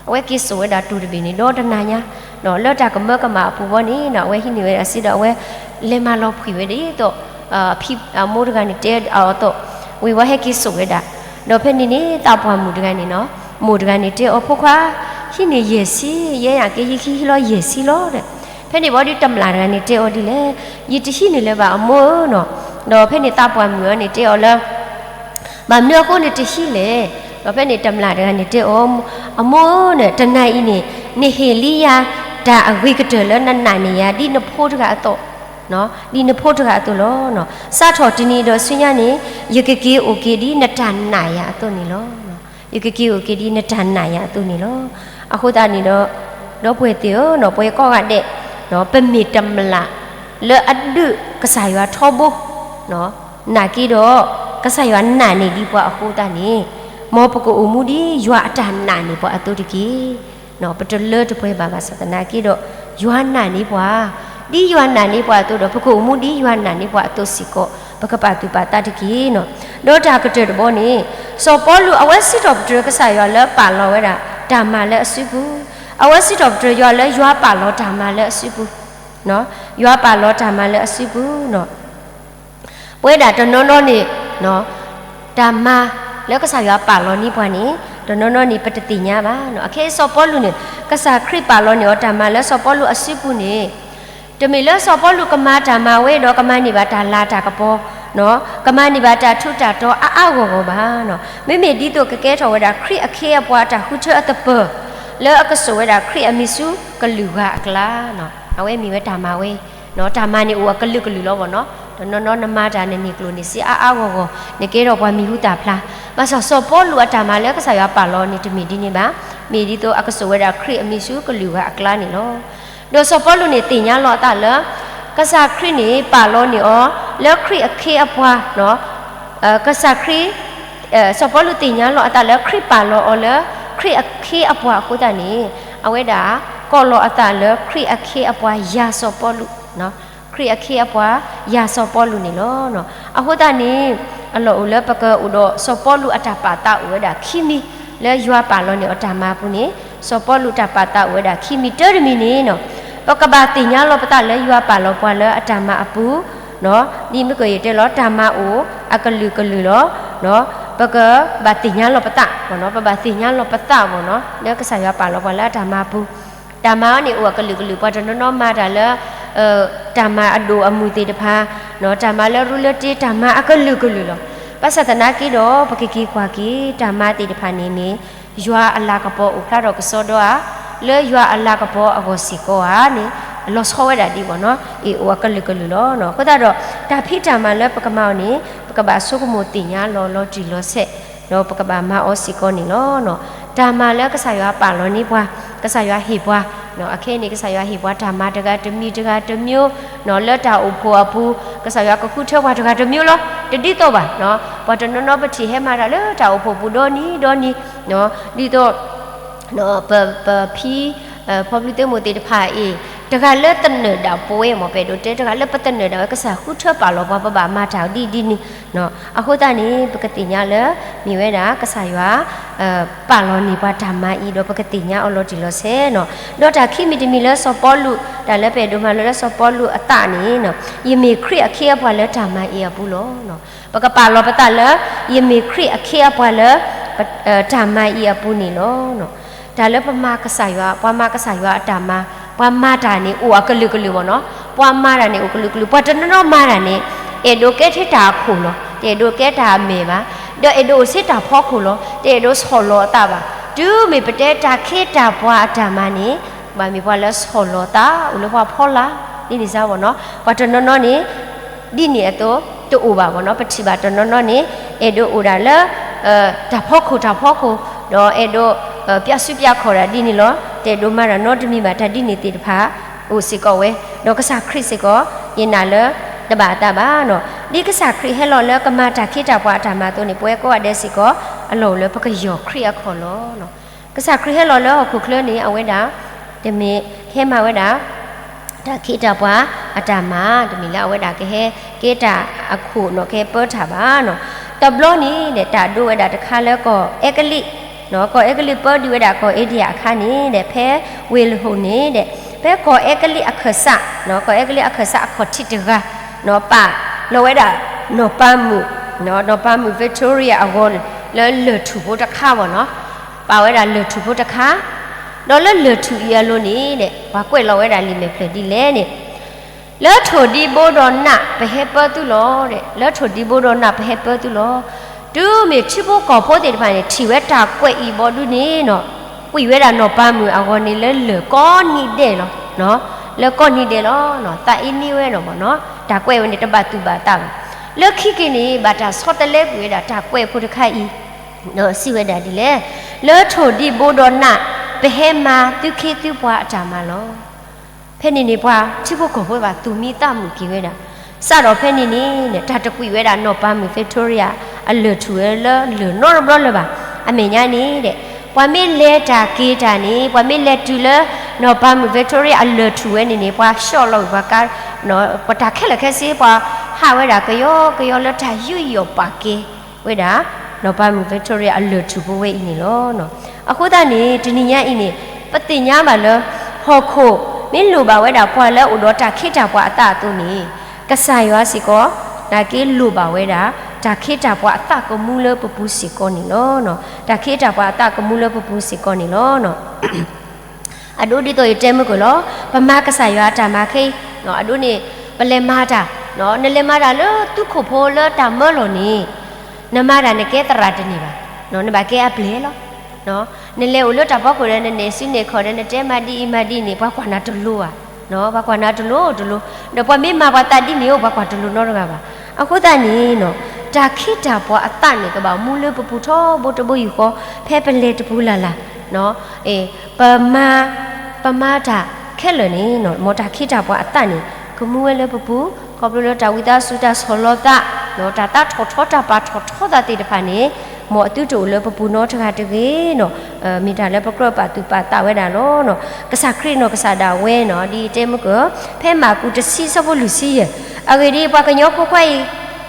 အဝဲက့ၤစိာ်ဝဲဒၣ်တိၢ်တဘ့ၣ်န့ၣ် ဒီတနၤညါ, လၢတၢ်ကမၢကမၣ်အပူၤဘီန့ၣ် အဝဲဟံးန့ၢ်ဝဲဒၣ်စ့ဒီး အဝဲလဲၤမၤလီၤဖှံးဝဲဒ်သိး အမိၢ်တဂၤန့ၣ်တဲအီၤအသိး, ဝံၤဝဲဟဲက့ၤစိာ်ဝဲဒၣ်. ဒီးဖဲန့ၣ်န့ၣ် သးပှၢ်မုၣ်တဂၤန့ၣ်နီၤ, မိၢ်တဂၤန့ၣ်တဲအီၤ ဖိခွါ, ဟံးန့ၢ်ယဲၢ်ဆံ, ယဲယက့ၤ ယဟံးလီၤယဲၢ်ဆံလီၤဒီး, ဖဲန့ၣ်ဘီဒုတမျၢ်တဂၤန့ၣ်တဲအီၤဒ်လဲၣ်, ယတဟံးန့ၢ်လၢၤဘၣ်အမိၢ်ဧၢနီၤ. ဒီးဖဲန့ၣ်သးပှၢ်မုၣ်အီၤန့ၣ်တဲအီၤလၢ ဘၣ်မနုၤအဃိနတဟံးလဲၣ်. ဒီးဖဲန့ၣ်တမျၢ်တဂၤန့ၣ်တဲအီၤ, အမိၢ်ဧၢ, တနၤအံၤန့ၣ် နဟ့ၣ်လံယၤတၢ်အဂ့ၤကတၢၢ်လၢနနာ်န့ၢ်ယၤ ဒ်နဖိတဂၤအသိး, ဒ်နဖိတဂၤအသိးလီၤ. စးထီၣ်တနံၤဒီးဆူညါန့ၣ် ယကက့ၤအိၣ်က့ၤဒ်နတၢ်နာ်ယၤအသိးန့ၣ်လီၤ. ယကက့ၤအိၣ်က့ၤဒ်နတၢ်နာ်ယၤအသိးန့ၣ်လီၤ. အဃိသတးန့ၣ်ဒီး ဒီပုၢ်ဝဲၢ်သ့ၣ်ဧၢ, ပဝဲကိးဂၤဒဲး ပမ့ၢ်တမျၢ်လၢအဒုးကစၢ်ယွၤထီဘိ နာ်က့ဒီး ကစၢ်ယွၤနာ်န့ၢ်ဒံးပှၤအဃိသတးန့ၣ်, မ်ပကအိၣ်မူဒ်ယွၤအတၢ်နာ်န့ၢ်ပှၤအသိးတက့ၢ်. ပတလၢတပှဲၤဘၣ်ဘၣ်ဆၣ်သနာ်က့ဒီး ယွၤနာ်န့ၢ်ပှၤ, ဒ်ယွၤနာ်န့ၢ်ပှၤအသိးဒီး ပကအိၣ်မူဒ်ယွၤနာ်န့ၢ်ပှၤအသိးစ့ၢ်ကီး ပကပာ်သူၣ်ပာ်သးတက့ၢ်နီၤ. ဒီးတၢ်ကတၢၢ်တဘီန့ၣ် စီၤပီလူးအဝဲစံးထီၣ်ပတြၢၤကစၢ်ယွၤလၢပာ်လီၤဝဲဒၣ်တၢ်မၤလၢအစုပူၤ, အဝဲစံးထီၣ်ပတြၢၤယွၤလၢယွၤပာ်လီၤတၢ်မၤလၢအစုပူၤ, ယွၤပာ်လီၤတၢ်မၤလၢအစုပူၤနီၤ. ပဝဲဒၣ်တနီၤနီၤန့ၣ် တၢ်မၤလၢကစၢ်ယွၤပာ်လီၤန့ၢ်ပှၤန့ၣ် တနီၤနီၤန့ၣ် ပတသ့ၣ်ညါဘၣ်နီၤ. အခဲအံၤစီၤပီလူးန့ၣ် ကစၢ်ခရံာ်ပာ်လီၤန့ၢ်အီၤတၢ်မၤလၢစီၤပီလူးအစုပူၤန့ၣ် တမ့ၢ်လၢစီၤပီလူးကမၤတၢ်မၤဝဲဒီး ကမၤန့ၢ်ဘၣ်တၢ်လၤတၢ်ကပီၤ, ကမၤန့ၢ်ဘၣ်တၢ်ထူးတၢ်တီၤအါအါဂီၢ်ဂီၢ်ဘၣ်နီၤ. မ့မ့ၢ်ဒ်သိးကကဲထီၣ်ဝဲဒၣ်ခရံာ်အခ့အပှၤတၢ်ဃုထၢအသပၢၤ လၢအကစိာ်ဝဲဒၣ်ခရံာ်အမံၤဆူကလုာ်ဂၤအကျါနီၤ. အဝဲမ့ၢ်ဝဲတၢ်မၤဝဲ တၢ်မၤန့ၣ်အိၣ်အကလုာ်ကလုာ်လီၤဘၣ်နီၤ. တနီၤနီၤနမၤတၢ်နန့ၢ်ကျိၣ်န့ၢ်စ့အါအါဂီၢ်ဂီၢ် နကဲထီၣ်ပှၤမံၤဟူသၣ်ဖျါ, ဘၣ်ဆၣ်စီၤပီလူးအတၢ်မၤလၢကစၢ်ယွၤပာ်လီၤန့ၣ် တမ့ၢ်ဒ်န့ၣ်ဘၣ်. မ့ၢ်ဒ်သိးအကစိာ်ဝဲဒၣ်ခရံာ်အမံၤဆူကလုာ်ဂၤအကျါန့ၣ်လီၤ. ဒီးစီၤပီလူးန့ၣ်သ့ၣ်ညါလီၤအသးလၢ ကစၢ်ခရံာ်န့ၣ်ပာ်လီၤန့ၢ်အီၤ လၢခရံာ်အခ့အပှၤ ကစၢ်ခရံာ် စီၤပီလူးသ့ၣ်ညါလီၤအသးလၢခရံာ်ပာ်လီၤအီၤလၢ ခရံာ်အခ့အပှၤအဃိသတးန့ၣ် အဝဲဒၣ်ကိးလီၤအသးလၢခရံာ်အခ့အပှၤယၤစီၤပီလူး, ခရံာ်အခ့အပှၤယၤစီၤပီလူးန့ၣ်လီၤ. အဃိသတးန့ၣ် အလီၢ်အိၣ်လၢပကအိၣ်ဒီးစီၤပီလူးအတၢ်ပာ်သးအိၣ်ဝဲဒၣ်ခံမံၤ လၢယွၤပာ်လီၤန့ၢ်အီၤတၢ်မၤအပူၤန့ၣ် စီၤပီလူးတၢ်ပာ်သးအိၣ်ဝဲဒၣ်ခံမံၤ တၢတမံၤန့ၣ်နီၤ ပကဘၣ်သ့ၣ်ညါလီၤပသးလၢယွၤပာ်လီၤပှၤလၢအတၢ်မၤအပူၤ, ဒ်မ့ၢ်ကယဲၢ်တဲလီၤ တၢ်မၤအိၣ်အကလုာ်ကလုာ်လီၤ. ပကဘၣ်သ့ၣ်ညါလီၤပသး, ပဘၣ်သ့ၣ်ညါလီၤပသးမ့ၢ်နီၤ လၢကစၢ်ယွၤပာ်လီၤပှၤလၢအတၢ်မၤအပူၤ, တၢ်မၤအီၤန့ၣ်အိၣ်အကလုာ်ကလုာ် ပှၤတနီၤနီၤမၤတၢ်လၢ တၢ်မၤအဒိၣ်အမုၢ်သ့ၣ်တဖၣ်, တၢ်မၤလၢရူလၢတ့ တၢ်မၤအကလုာ်ကလုာ်လီၤ. ဘၣ်ဆၣ်သနာ်က့ဒီး ပကက့ၤကွၢ်က့ၤ တၢ်မၤသ့ၣ်တဖၣ်န့ၣ်မ့ၢ် ယွၤအလၤကပီၤအိၣ်ဖျါထီၣ်ကစီဒီဧါ, လၢယွၤအလၤကပီၤအဂီၢ်စ့ၢ်ကီးဧါန့ၣ် လီၤဆီဝဲဒၣ်ဒ်ဘၣ်နီၤ, အ့ၣ်အိၣ်အကလုာ်ကလုာ်လီၤ. အဃိသတးဒီး တၢ်ဖံးတၢ်မၤလၢပကမၤအီၤန့ၣ် ပကဘၣ်ဆိကမိၣ်သ့ၣ်ညါလီၤ လီၤတံၢ်လီၤဆဲး, ဒီးပကဘၣ်မၤအီၤစ့ၢ်ကီးန့ၣ်လီၤ. တၢ်မၤလၢကစၢ်ယွၤပာ်လီၤန့ၢ်ပှၤ, ကစၢ်ယွၤဟ့ၣ်ပှၤ, အခဲအံၤန့ၣ် ကစၢ်ယွၤဟ့ၣ်ပှၤတၢ်မၤတဂၤတမံၤတဂၤတမျိုး, လၢတၢ်အိၣ်ဖှိၣ်အပူၤ ကစၢ်ယွၤကဃုထၢပှၤတဂၤတမျိုးလီၤ. တဒ်သိးဘၣ်, ပှၤတနီၤနီၤပထံၣ်ဟဲမၤတၢ်လၢတၢ်အိၣ်ဖှိၣ်ပူၤဒီနံၤဒီနံၤ, ဒ်သိး ပ ပဖံ ဖီဘျုးသ့ၣ်မိၢ်သ့ၣ်တဖၣ်အံၤ တဂၤလၢသနၢၣ်ဒၣ်ပဝဲမ့ၢ် ပအဲၣ်ဒိးတဲ တဂၤလၢပသနၢၣ်ဒၣ်ဝဲ ကစၢ်ဃုထၢပာ်လီၤပှၤ ပဘၣ်မၤတၢ်ဒ်ဒ်န့ၣ်. အဃိသတးန့ၣ် ပကသ့ၣ်ညါလၢ မ့ၢ်ဝဲဒၣ်ကစၢ်ယွၤ ပာ်လီၤန့ၢ်ပှၤတၢ်မၤအံၤ ဒီးပကသ့ၣ်ညါအီၤလီၤတံၢ်လီၤဆဲးန့ၣ်. ဒီးတၢ်ခံမံၤတမံၤလၢစီၤပီလူး တၢ်လၢပအဲၣ်ဒိးမၤလိလၢစီၤပီလူးအသးန့ၣ် ယမ့ၢ်ခရံာ်အခ့အပှၤလၢတၢ်မၤအံၤအပူၤလီၤ. ပကပာ်လီၤပသးလၢ ယမ့ၢ်ခရံာ်အခ့အပှၤလၢ တၢ်မၤအံၤအပူၤန့ၣ်လီၤ. တၢ်လၢပမၤကစၢ်ယွၤ, ပှၤမၤကစၢ်ယွၤအတၢ်မၤ, ပှၤမၤတၢ်န့ၣ် အိၣ်အကလုာ်ကလုာ်မ့ၢ်နီၤ. ပှၤမၤတၢ်န့ၣ် အိၣ်ကလုာ်ကလုာ်, ပှၤတနီၤနီၤမၤတၢ်န့ၣ် အဲၣ်ဒိးကဲထဲတၢ်အခိၣ်လီၤ, တအဲၣ်ဒိးကဲတၢ်အမဲာ်ဘၣ်, ဒီးအဲၣ်ဒိးအိၣ်ဆ့တၢ်ဖီခိၣ်လီၤ, တအဲၣ်ဒိးဆီၣ်လီၤအသးဘၣ်. တုၤမ့ၢ်ပတဲတၢ်ခ့တၢ်ပှၤအတၢ်မၤန့ၣ် ဘၣ်မ့ၢ်ပှၤလၢဆီၣ်လီၤသး အိၣ်လၢပှၤဖီလာ် ဒ်န့ၣ်စ့ၢ်မ့ၢ်နီၤ. ပှၤတနီၤနီၤန့ၣ် ဒ်န့ၣ်အသိး တအိၣ်ဘၣ်မ့ၢ်နီၤ. ပထံၣ်ဘၣ်တနီၤနီၤန့ၣ် အဲၣ်ဒိးအိၣ်ဒၣ်လၢ တၢ်ဖီခိၣ်တၢ်ဖီခိၣ်, ဒီးအဲၣ်ဒိး ပျၢ်စုပျၢ်ခီၣ်ဒၣ်ဒ်န့ၣ်လီၤ. တအဲၣ်ဒိးမၤတၢ်နီတမံၤဘၣ်. တၢ်ဒ်န့ၣ်သ့ၣ်တဖၣ် အိၣ်စ့ၢ်ကီးဝဲ, ဒီးကစၢ်ခရံာ်စ့ၢ်ကီး ယနာ်လၢ တဘၣ်အသးဘၣ်နီၤ. ဒ်ကစၢ်ခရံာ်ဟဲလီၤလၢကမၤတၢ်ခ့တၢ်ပှၤအတၢ်မၤအသိးန့ၣ် ပဝဲကိးဂၤဒဲးစ့ၢ်ကီး အလီၢ်အိၣ်လၢပကယီၤခရံာ်အခီၣ်လီၤ. ကစၢ်ခရံာ်ဟဲလီၤလၢဟီၣ်ခိၣ်ချၢန့ၣ် အဝဲဒၣ် တမ့ၢ်ဟဲမၤဝဲဒၣ် တၢ်ခ့တၢ်ပှၤအတၢ်မၤ, တမ့ၢ်လၢအဝဲဒၣ်ကဟဲကဲတၢ်အခိၣ်နီၤ ကဟဲပၢတၢ်ဘၣ်နီၤ. တဘျီန့ၣ်ဒီး တၢ်ဒိဝဲဒၣ်တခါလၢကီၢ်အဲကလံး, ကီၢ်အဲကလံးပၢဒံးဝဲဒၣ်ကီၢ်အ့ဒံယါအခါန့ၣ်ဒီး ဖဲဝ့ၢ်လဟိၣ်န့ၣ်ဒီး ဖဲကီၢ်အဲကလံးအခၢၣ်စး, ကီၢ်အဲကလံးအခၢၣ်စးအခီၣ်ထံးတဂၤ ပာ်လီၤဝဲဒၣ် နီၢ်ပၤမုၣ်, နီၢ်ပၤမုၣ် Victoria အဂီၢ် လၢလၢၢ်ထူၣ်ဖိတခါမ့ၢ်နီၤ. ပာ်ဝဲဒၣ်လၢၢ်ထူၣ်ဖိတခါ, ဒီးလၢလၢၢ်ထူၣ်အံၤအလိၤန့ၣ်ဒီး ပှၤကွဲးလီၤဝဲဒၣ်လံာ်မဲာ်ဖျၢၣ်ဒ်လဲၣ်န့ၣ်, လၢထိၣ်ဒံဘိဒီးနး ပဟဲပၢသုလီၤဒီး လၢထိၣ်ဒံဘိဒီးနး ပဟဲပၢသုလီၤ. တုၤမ့ၢ်ထံဖိကီၢ်ဖိသ့ၣ်တဖၣ်န့ၣ် ထံၣ်ဝဲတၢ်ကွဲးအံၤဘီဒုန့ၣ်နီၤ, ကွံာ်ဝဲဒၣ်နီၢ်ပၤမုၣ်အဂီၢ်န့ၣ်လၢလၢၢ်ကိးနံၤဒဲးလီၤ. လၢကိးနံၤဒဲးလီၤ. သးအ့န့ဝဲလီၤမ့ၢ်နီၤ. တၢ်ကွဲးဝဲန့ၣ် တဘၣ်သူၣ်ဘၣ်သးဘၣ်. လၢခံက့ၤန့ၣ် ဘၣ်တၢ်ဆီတလဲကွံာ်ဝဲဒၣ်တၢ်ကွဲးဖိတခါအံၤ စံးဝဲဒၣ်ဒ်လဲၣ်, လၢထိၣ်ဒံဘိဒီးနး ပဟဲမၤသုခ့သုပှၤအတၢ်မၤလီၤ. ဖဲန့ၣ်န့ၣ် ပှၤထံဖိကီၢ်ဖိဘၣ်သူၣ်မံသးမုာ်က့ၤဝဲဒၣ်. စးထီၣ်ဖဲန့ၣ်န့ၣ် တၢ်တကွံာ်ဝဲဒၣ်နီၢ်ပၤမုၣ် Victoria အလၢၢ်ထူၣ်ဝဲလၢလၢၢ်နီတဘျီလၢၤဘၣ်. အမဲာ်ညါန့ၣ်ဒီး ပှၤမ့ၢ်လဲၤတၢ်က့ၤတၢ်န့ၣ် ပှၤမ့ၢ်လဲၤတုၤလၢ နီၢ်ပၤမုၣ် Victoria အလၢၢ်ထူၣ်ဝဲန့ၣ်န့ၣ် ပှၤဆှီၣ်လီၤဝံၤပှၤကါ ပှၤတၢ်ခဲလၢာ်ခဲဆ့ ပှၤဟးဝဲဒၣ်ကယီကယီလၢတၢ်ယူးယီၣ်ပာ်ကဲဝဲဒၣ် နီၢ်ပၤမုၣ် Victoria အလၢၢ်ထူၣ်ဖိဝဲအံၤန့ၣ်လီၤ. အဃိသတးန့ၣ် တနံၤညါအံၤန့ၣ် ပသ့ၣ်ညါဘၣ်လၢ ဟီၣ်ခိၣ်မ့ၢ်လိၣ်ဘၣ်ဝဲဒၣ်ပှၤလၢအအိၣ်ဒီးတၢ်ခ့တၢ်ပှၤအသးအသိးန့ၣ် ကစၢ်ယွၤစ့ၢ်ကီး နာ်က့လိၣ်ဘၣ်ဝဲဒၣ် တၢ်ခ့တၢ်ပှၤအသးကမူလၢပပူၤစ့ၢ်ကီးန့ၣ်လီၤ. တၢ်ခ့တၢ်ပှၤအသးကမူလၢပပူၤစ့ၢ်ကီးန့ၣ်လီၤ. အဒိဒ်သိးယတဲမုၢ်ကၢၢ်လီၤ, ပမၤကစၢ်ယွၤအတၢ်မၤခဲအံၤ အဒိန့ၣ် ပလဲၤမၤတၢ်, နလဲၤမၤတၢ်လၢသုးခိၣ်ဖိလၢတၢ်မၢလီၢ်န့ၣ် နမၤတၢ်နကဲသရၣ်တန့ၢ်ဘၣ်, နဘၣ်ကဲအပျဲၢ်လီၤ. နလဲၤအိၣ်လၢတၢ်ဖီခိၣ်ဒီး နနဲၣ်စုနဲၣ်ခီၣ်ဒီး နတဲမၤဒ်အံၤမၤဒ်န့ၣ် ပှၤကွၢ်နၤတလိၤဧါ, ပှၤကွၢ်နၤတလိၤတလိၤ, ဒီးပှၤမ့ၢ်မၤပှၤသးဒ်န့ၣ်အိၣ် ပှၤကွၢ်တလိၤနီတဂၤဘၣ်. အဃိသတးန့ၣ် တၢ်ခ့တၢ်ပှၤအသးန့ၣ် ကဘၣ်မူလၢပပူၤထီဘိတဘိယူၢ်ဃီ ဖဲပလဲၤတပူၤလၢ်လၢ် ပမၤ, ပမၤတၢ်ခဲလၢာ်န့ၣ် မ်တၢ်ခ့တၢ်ပှၤအသးန့ၣ် ကမူဝဲလၢပပူၤ, ခီဖျိလၢတၢ်ဝံသးစူၤ တၢ်ဆီၣ်လီၤသး, တၢ်သးထီၣ်ထီ တၢ်ပာ်ထီၣ်ထီသးသ့ၣ်တဖၣ်န့ၣ် မ်အသုတအိၣ်လၢပပူၤနီတဂၤတဂ့ၤနီၤ, မ့ၢ်တၢ်လၢပကြၢးပာ်သူၣ်ပာ်သးဝဲဒၣ်လီၤ. ကစၢ်ခရံာ်နီၢ်ကစၢ်ဒၣ်ဝဲနီၤ ဒ်တဲမုၢ်ကၢၢ် ဖဲမၢ်ကူးတဆံဆၢဖိလွံၢ်ဆံယဲၢ်, အဂ့ၢ်ဒ်အံၤ ပှၤကညီဖိခွါအံၤ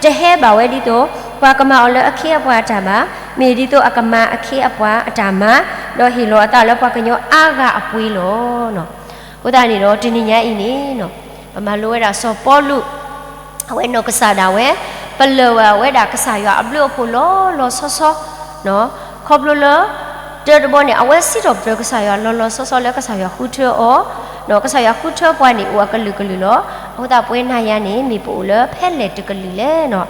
တဟဲဘၣ်ဝဲဒ်သိး ပှၤကမၤအီၤလၢအခ့အပှၤအတၢ်မၤ, မ့ၢ်ဒ်သိးအကမၤအခ့အပှၤအတၢ်မၤ, ဒီးဟ့ၣ်လီၤအသးလၢပှၤကညီအါဂၤအပှ့ၤလီၤ. အဃိသတးန့ၣ်ဒီး တနံၤညါအံၤန့ၣ် ပမၤလိဝဲဒၣ်စီၤပီလူး အဝဲနီၢ်ကစၢ်ဒၣ်ဝဲ ပလၢၢ်ဝဲဒၣ်ကစၢ်ယွၤအဘျုးအဖှိၣ်လီၤလီၤဆီဆီ ခီဖျိလၢ တၢတဘီန့ၣ် အဝဲစံးထီၣ်ပတြၢၤကစၢ်ယွၤလီၤလီၤဆီဆီလၢကစၢ်ယွၤဃုထၢအီၤ, ဒီးကစၢ်ယွၤဃုထၢပှၤန့ၣ်အိၣ်အကလုာ်ကလုာ်လီၤ. အဃိသတးပဝဲနၤယၤန့ၣ် မ့ၢ်ပအိၣ်လၢဖဲလဲၣ်တကလုာ်လဲၣ်နီၤ.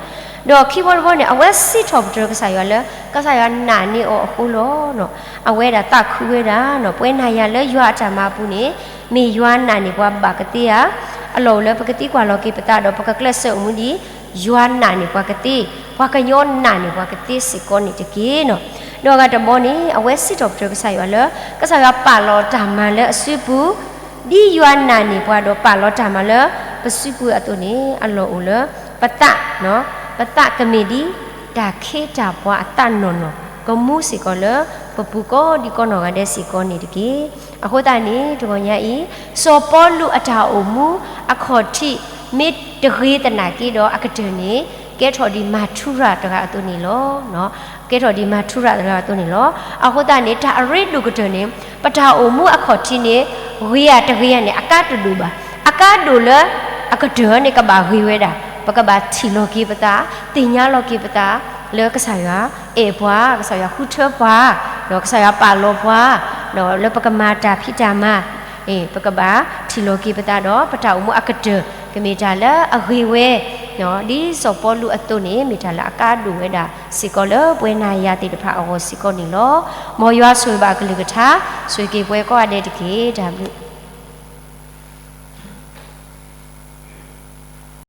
ဒီးခံဘီတဘီန့ၣ် အဝဲစံးထီၣ်ပတြၢၤကစၢ်ယွၤလၢ ကစၢ်ယွၤနာ်န့ၢ်အီၤအဃိလီၤ. အဝဲဒၣ်သးခုဝဲဒၣ်နီၤ ပဝဲနၤယၤလၢယွၤအတၢ်မၤအပူၤန့ၣ် မ့ၢ်ယွၤနာ်န့ၢ်ပှၤဘၣ်ကသ့ဧါ. အလီၢ်အိၣ်လၢပကသံကွၢ်လီၤက့ၤပသးဒီး ပကကျဲးစၢးအိၣ်မူဒ် ယွၤနာ်န့ၢ်ပှၤကသ့, ပှၤကညီနာ်န့ၢ်ပှၤကသ့စ့ၢ်ကီးန့ၣ်တက့ၢ်နီၤ. ဒီးအဂၤတဘီန့ၣ် အဝဲစံးထီၣ်ပတြၢၤကစၢ်ယွၤလၢ ကစၢ်ယွၤပာ်လီၤတၢ်မၤလၢအစုပူၤ, ဒ်ယွၤနာ်န့ၢ်ပှၤဒီးပာ်လီၤတၢ်မၤလၢပစုပူၤအသိးန့ၣ် အလီၢ်အိၣ်လၢ ပသး, ပသးကမ့ၢ်ဒ် တၢ်ခ့တၢ်ပှၤအသးနီၢ်နီၢ် ကမူစ့ၢ်ကီးလၢ ပပူၤကိးဒံကိးနီၢ်ဂၤဒဲးစ့ၢ်ကီးန့ၣ်တက့ၢ်. အဃိသတးန့ၣ် တဂီၤညါအံၤ စီၤပီလူးအတၢ်အိၣ်မူအခီၣ်ထံး မ့ၢ်တဂ့ၤသနာ်က့ဒီးအကတၢၢ်န့ၣ် ကဲထီၣ်ဒံးမၤထူရၤတဂၤအသိးန့ၣ်လီၤ. ကဲထီၣ်ဒံးမၤထူရၤတဂၤအသိးန့ၣ်လီၤ. အဃိသတးန့ၣ် တၢ်အရ့ဒိၣ်ကတၢၢ်န့ၣ် ပတၢ်အိၣ်မူအခီၣ်ထံးန့ၣ် ဂ့ၤဧါတဂ့ၤဧါန့ၣ် အကါတဒိၣ်ဘၣ်. အကါဒိၣ်လၢအကတၢၢ်န့ၣ် ကဘၣ်ဂ့ၤဝဲဒၣ် ပကဘၣ်ထံၣ်လီၤက့ၤပသး, သ့ၣ်ညါလီၤက့ၤပသး လၢကစၢ်ယွၤအဲၣ်ပှၤ, ကစၢ်ယွၤဃုထၢပှၤ, ဒီးကစၢ်ယွၤပာ်လီၤပှၤ, ဒီးလၢပကမၤတၢ်ဖံးတၢ်မၤ ပကဘၣ်ထံၣ်လီၤက့ၤပသးဒီး ပတၢ်အိၣ်မူအကတၢၢ် ကမ့ၢ်တၢ်လၢအဂ့ၤဝဲ, ဒ်စီၤပီလူးအသိးန့ၣ် မ့ၢ်တၢ်လၢအကါဒိၣ်ဝဲဒၣ်စ့ၢ်ကီးလၢပဝဲနၤယၤသ့ၣ်တဖၣ်အဂီၢ်စ့ၢ်ကီးန့ၣ်လီၤ. မ်ယွၤဆိၣ်ဂ့ၤဘၣ်အကလုၢ်ကထါ, ဆိၣ်ဂ့ၤက့ၤပဝဲကိးဂၤဒဲးတက့ၢ်. တၢ်ဘျုး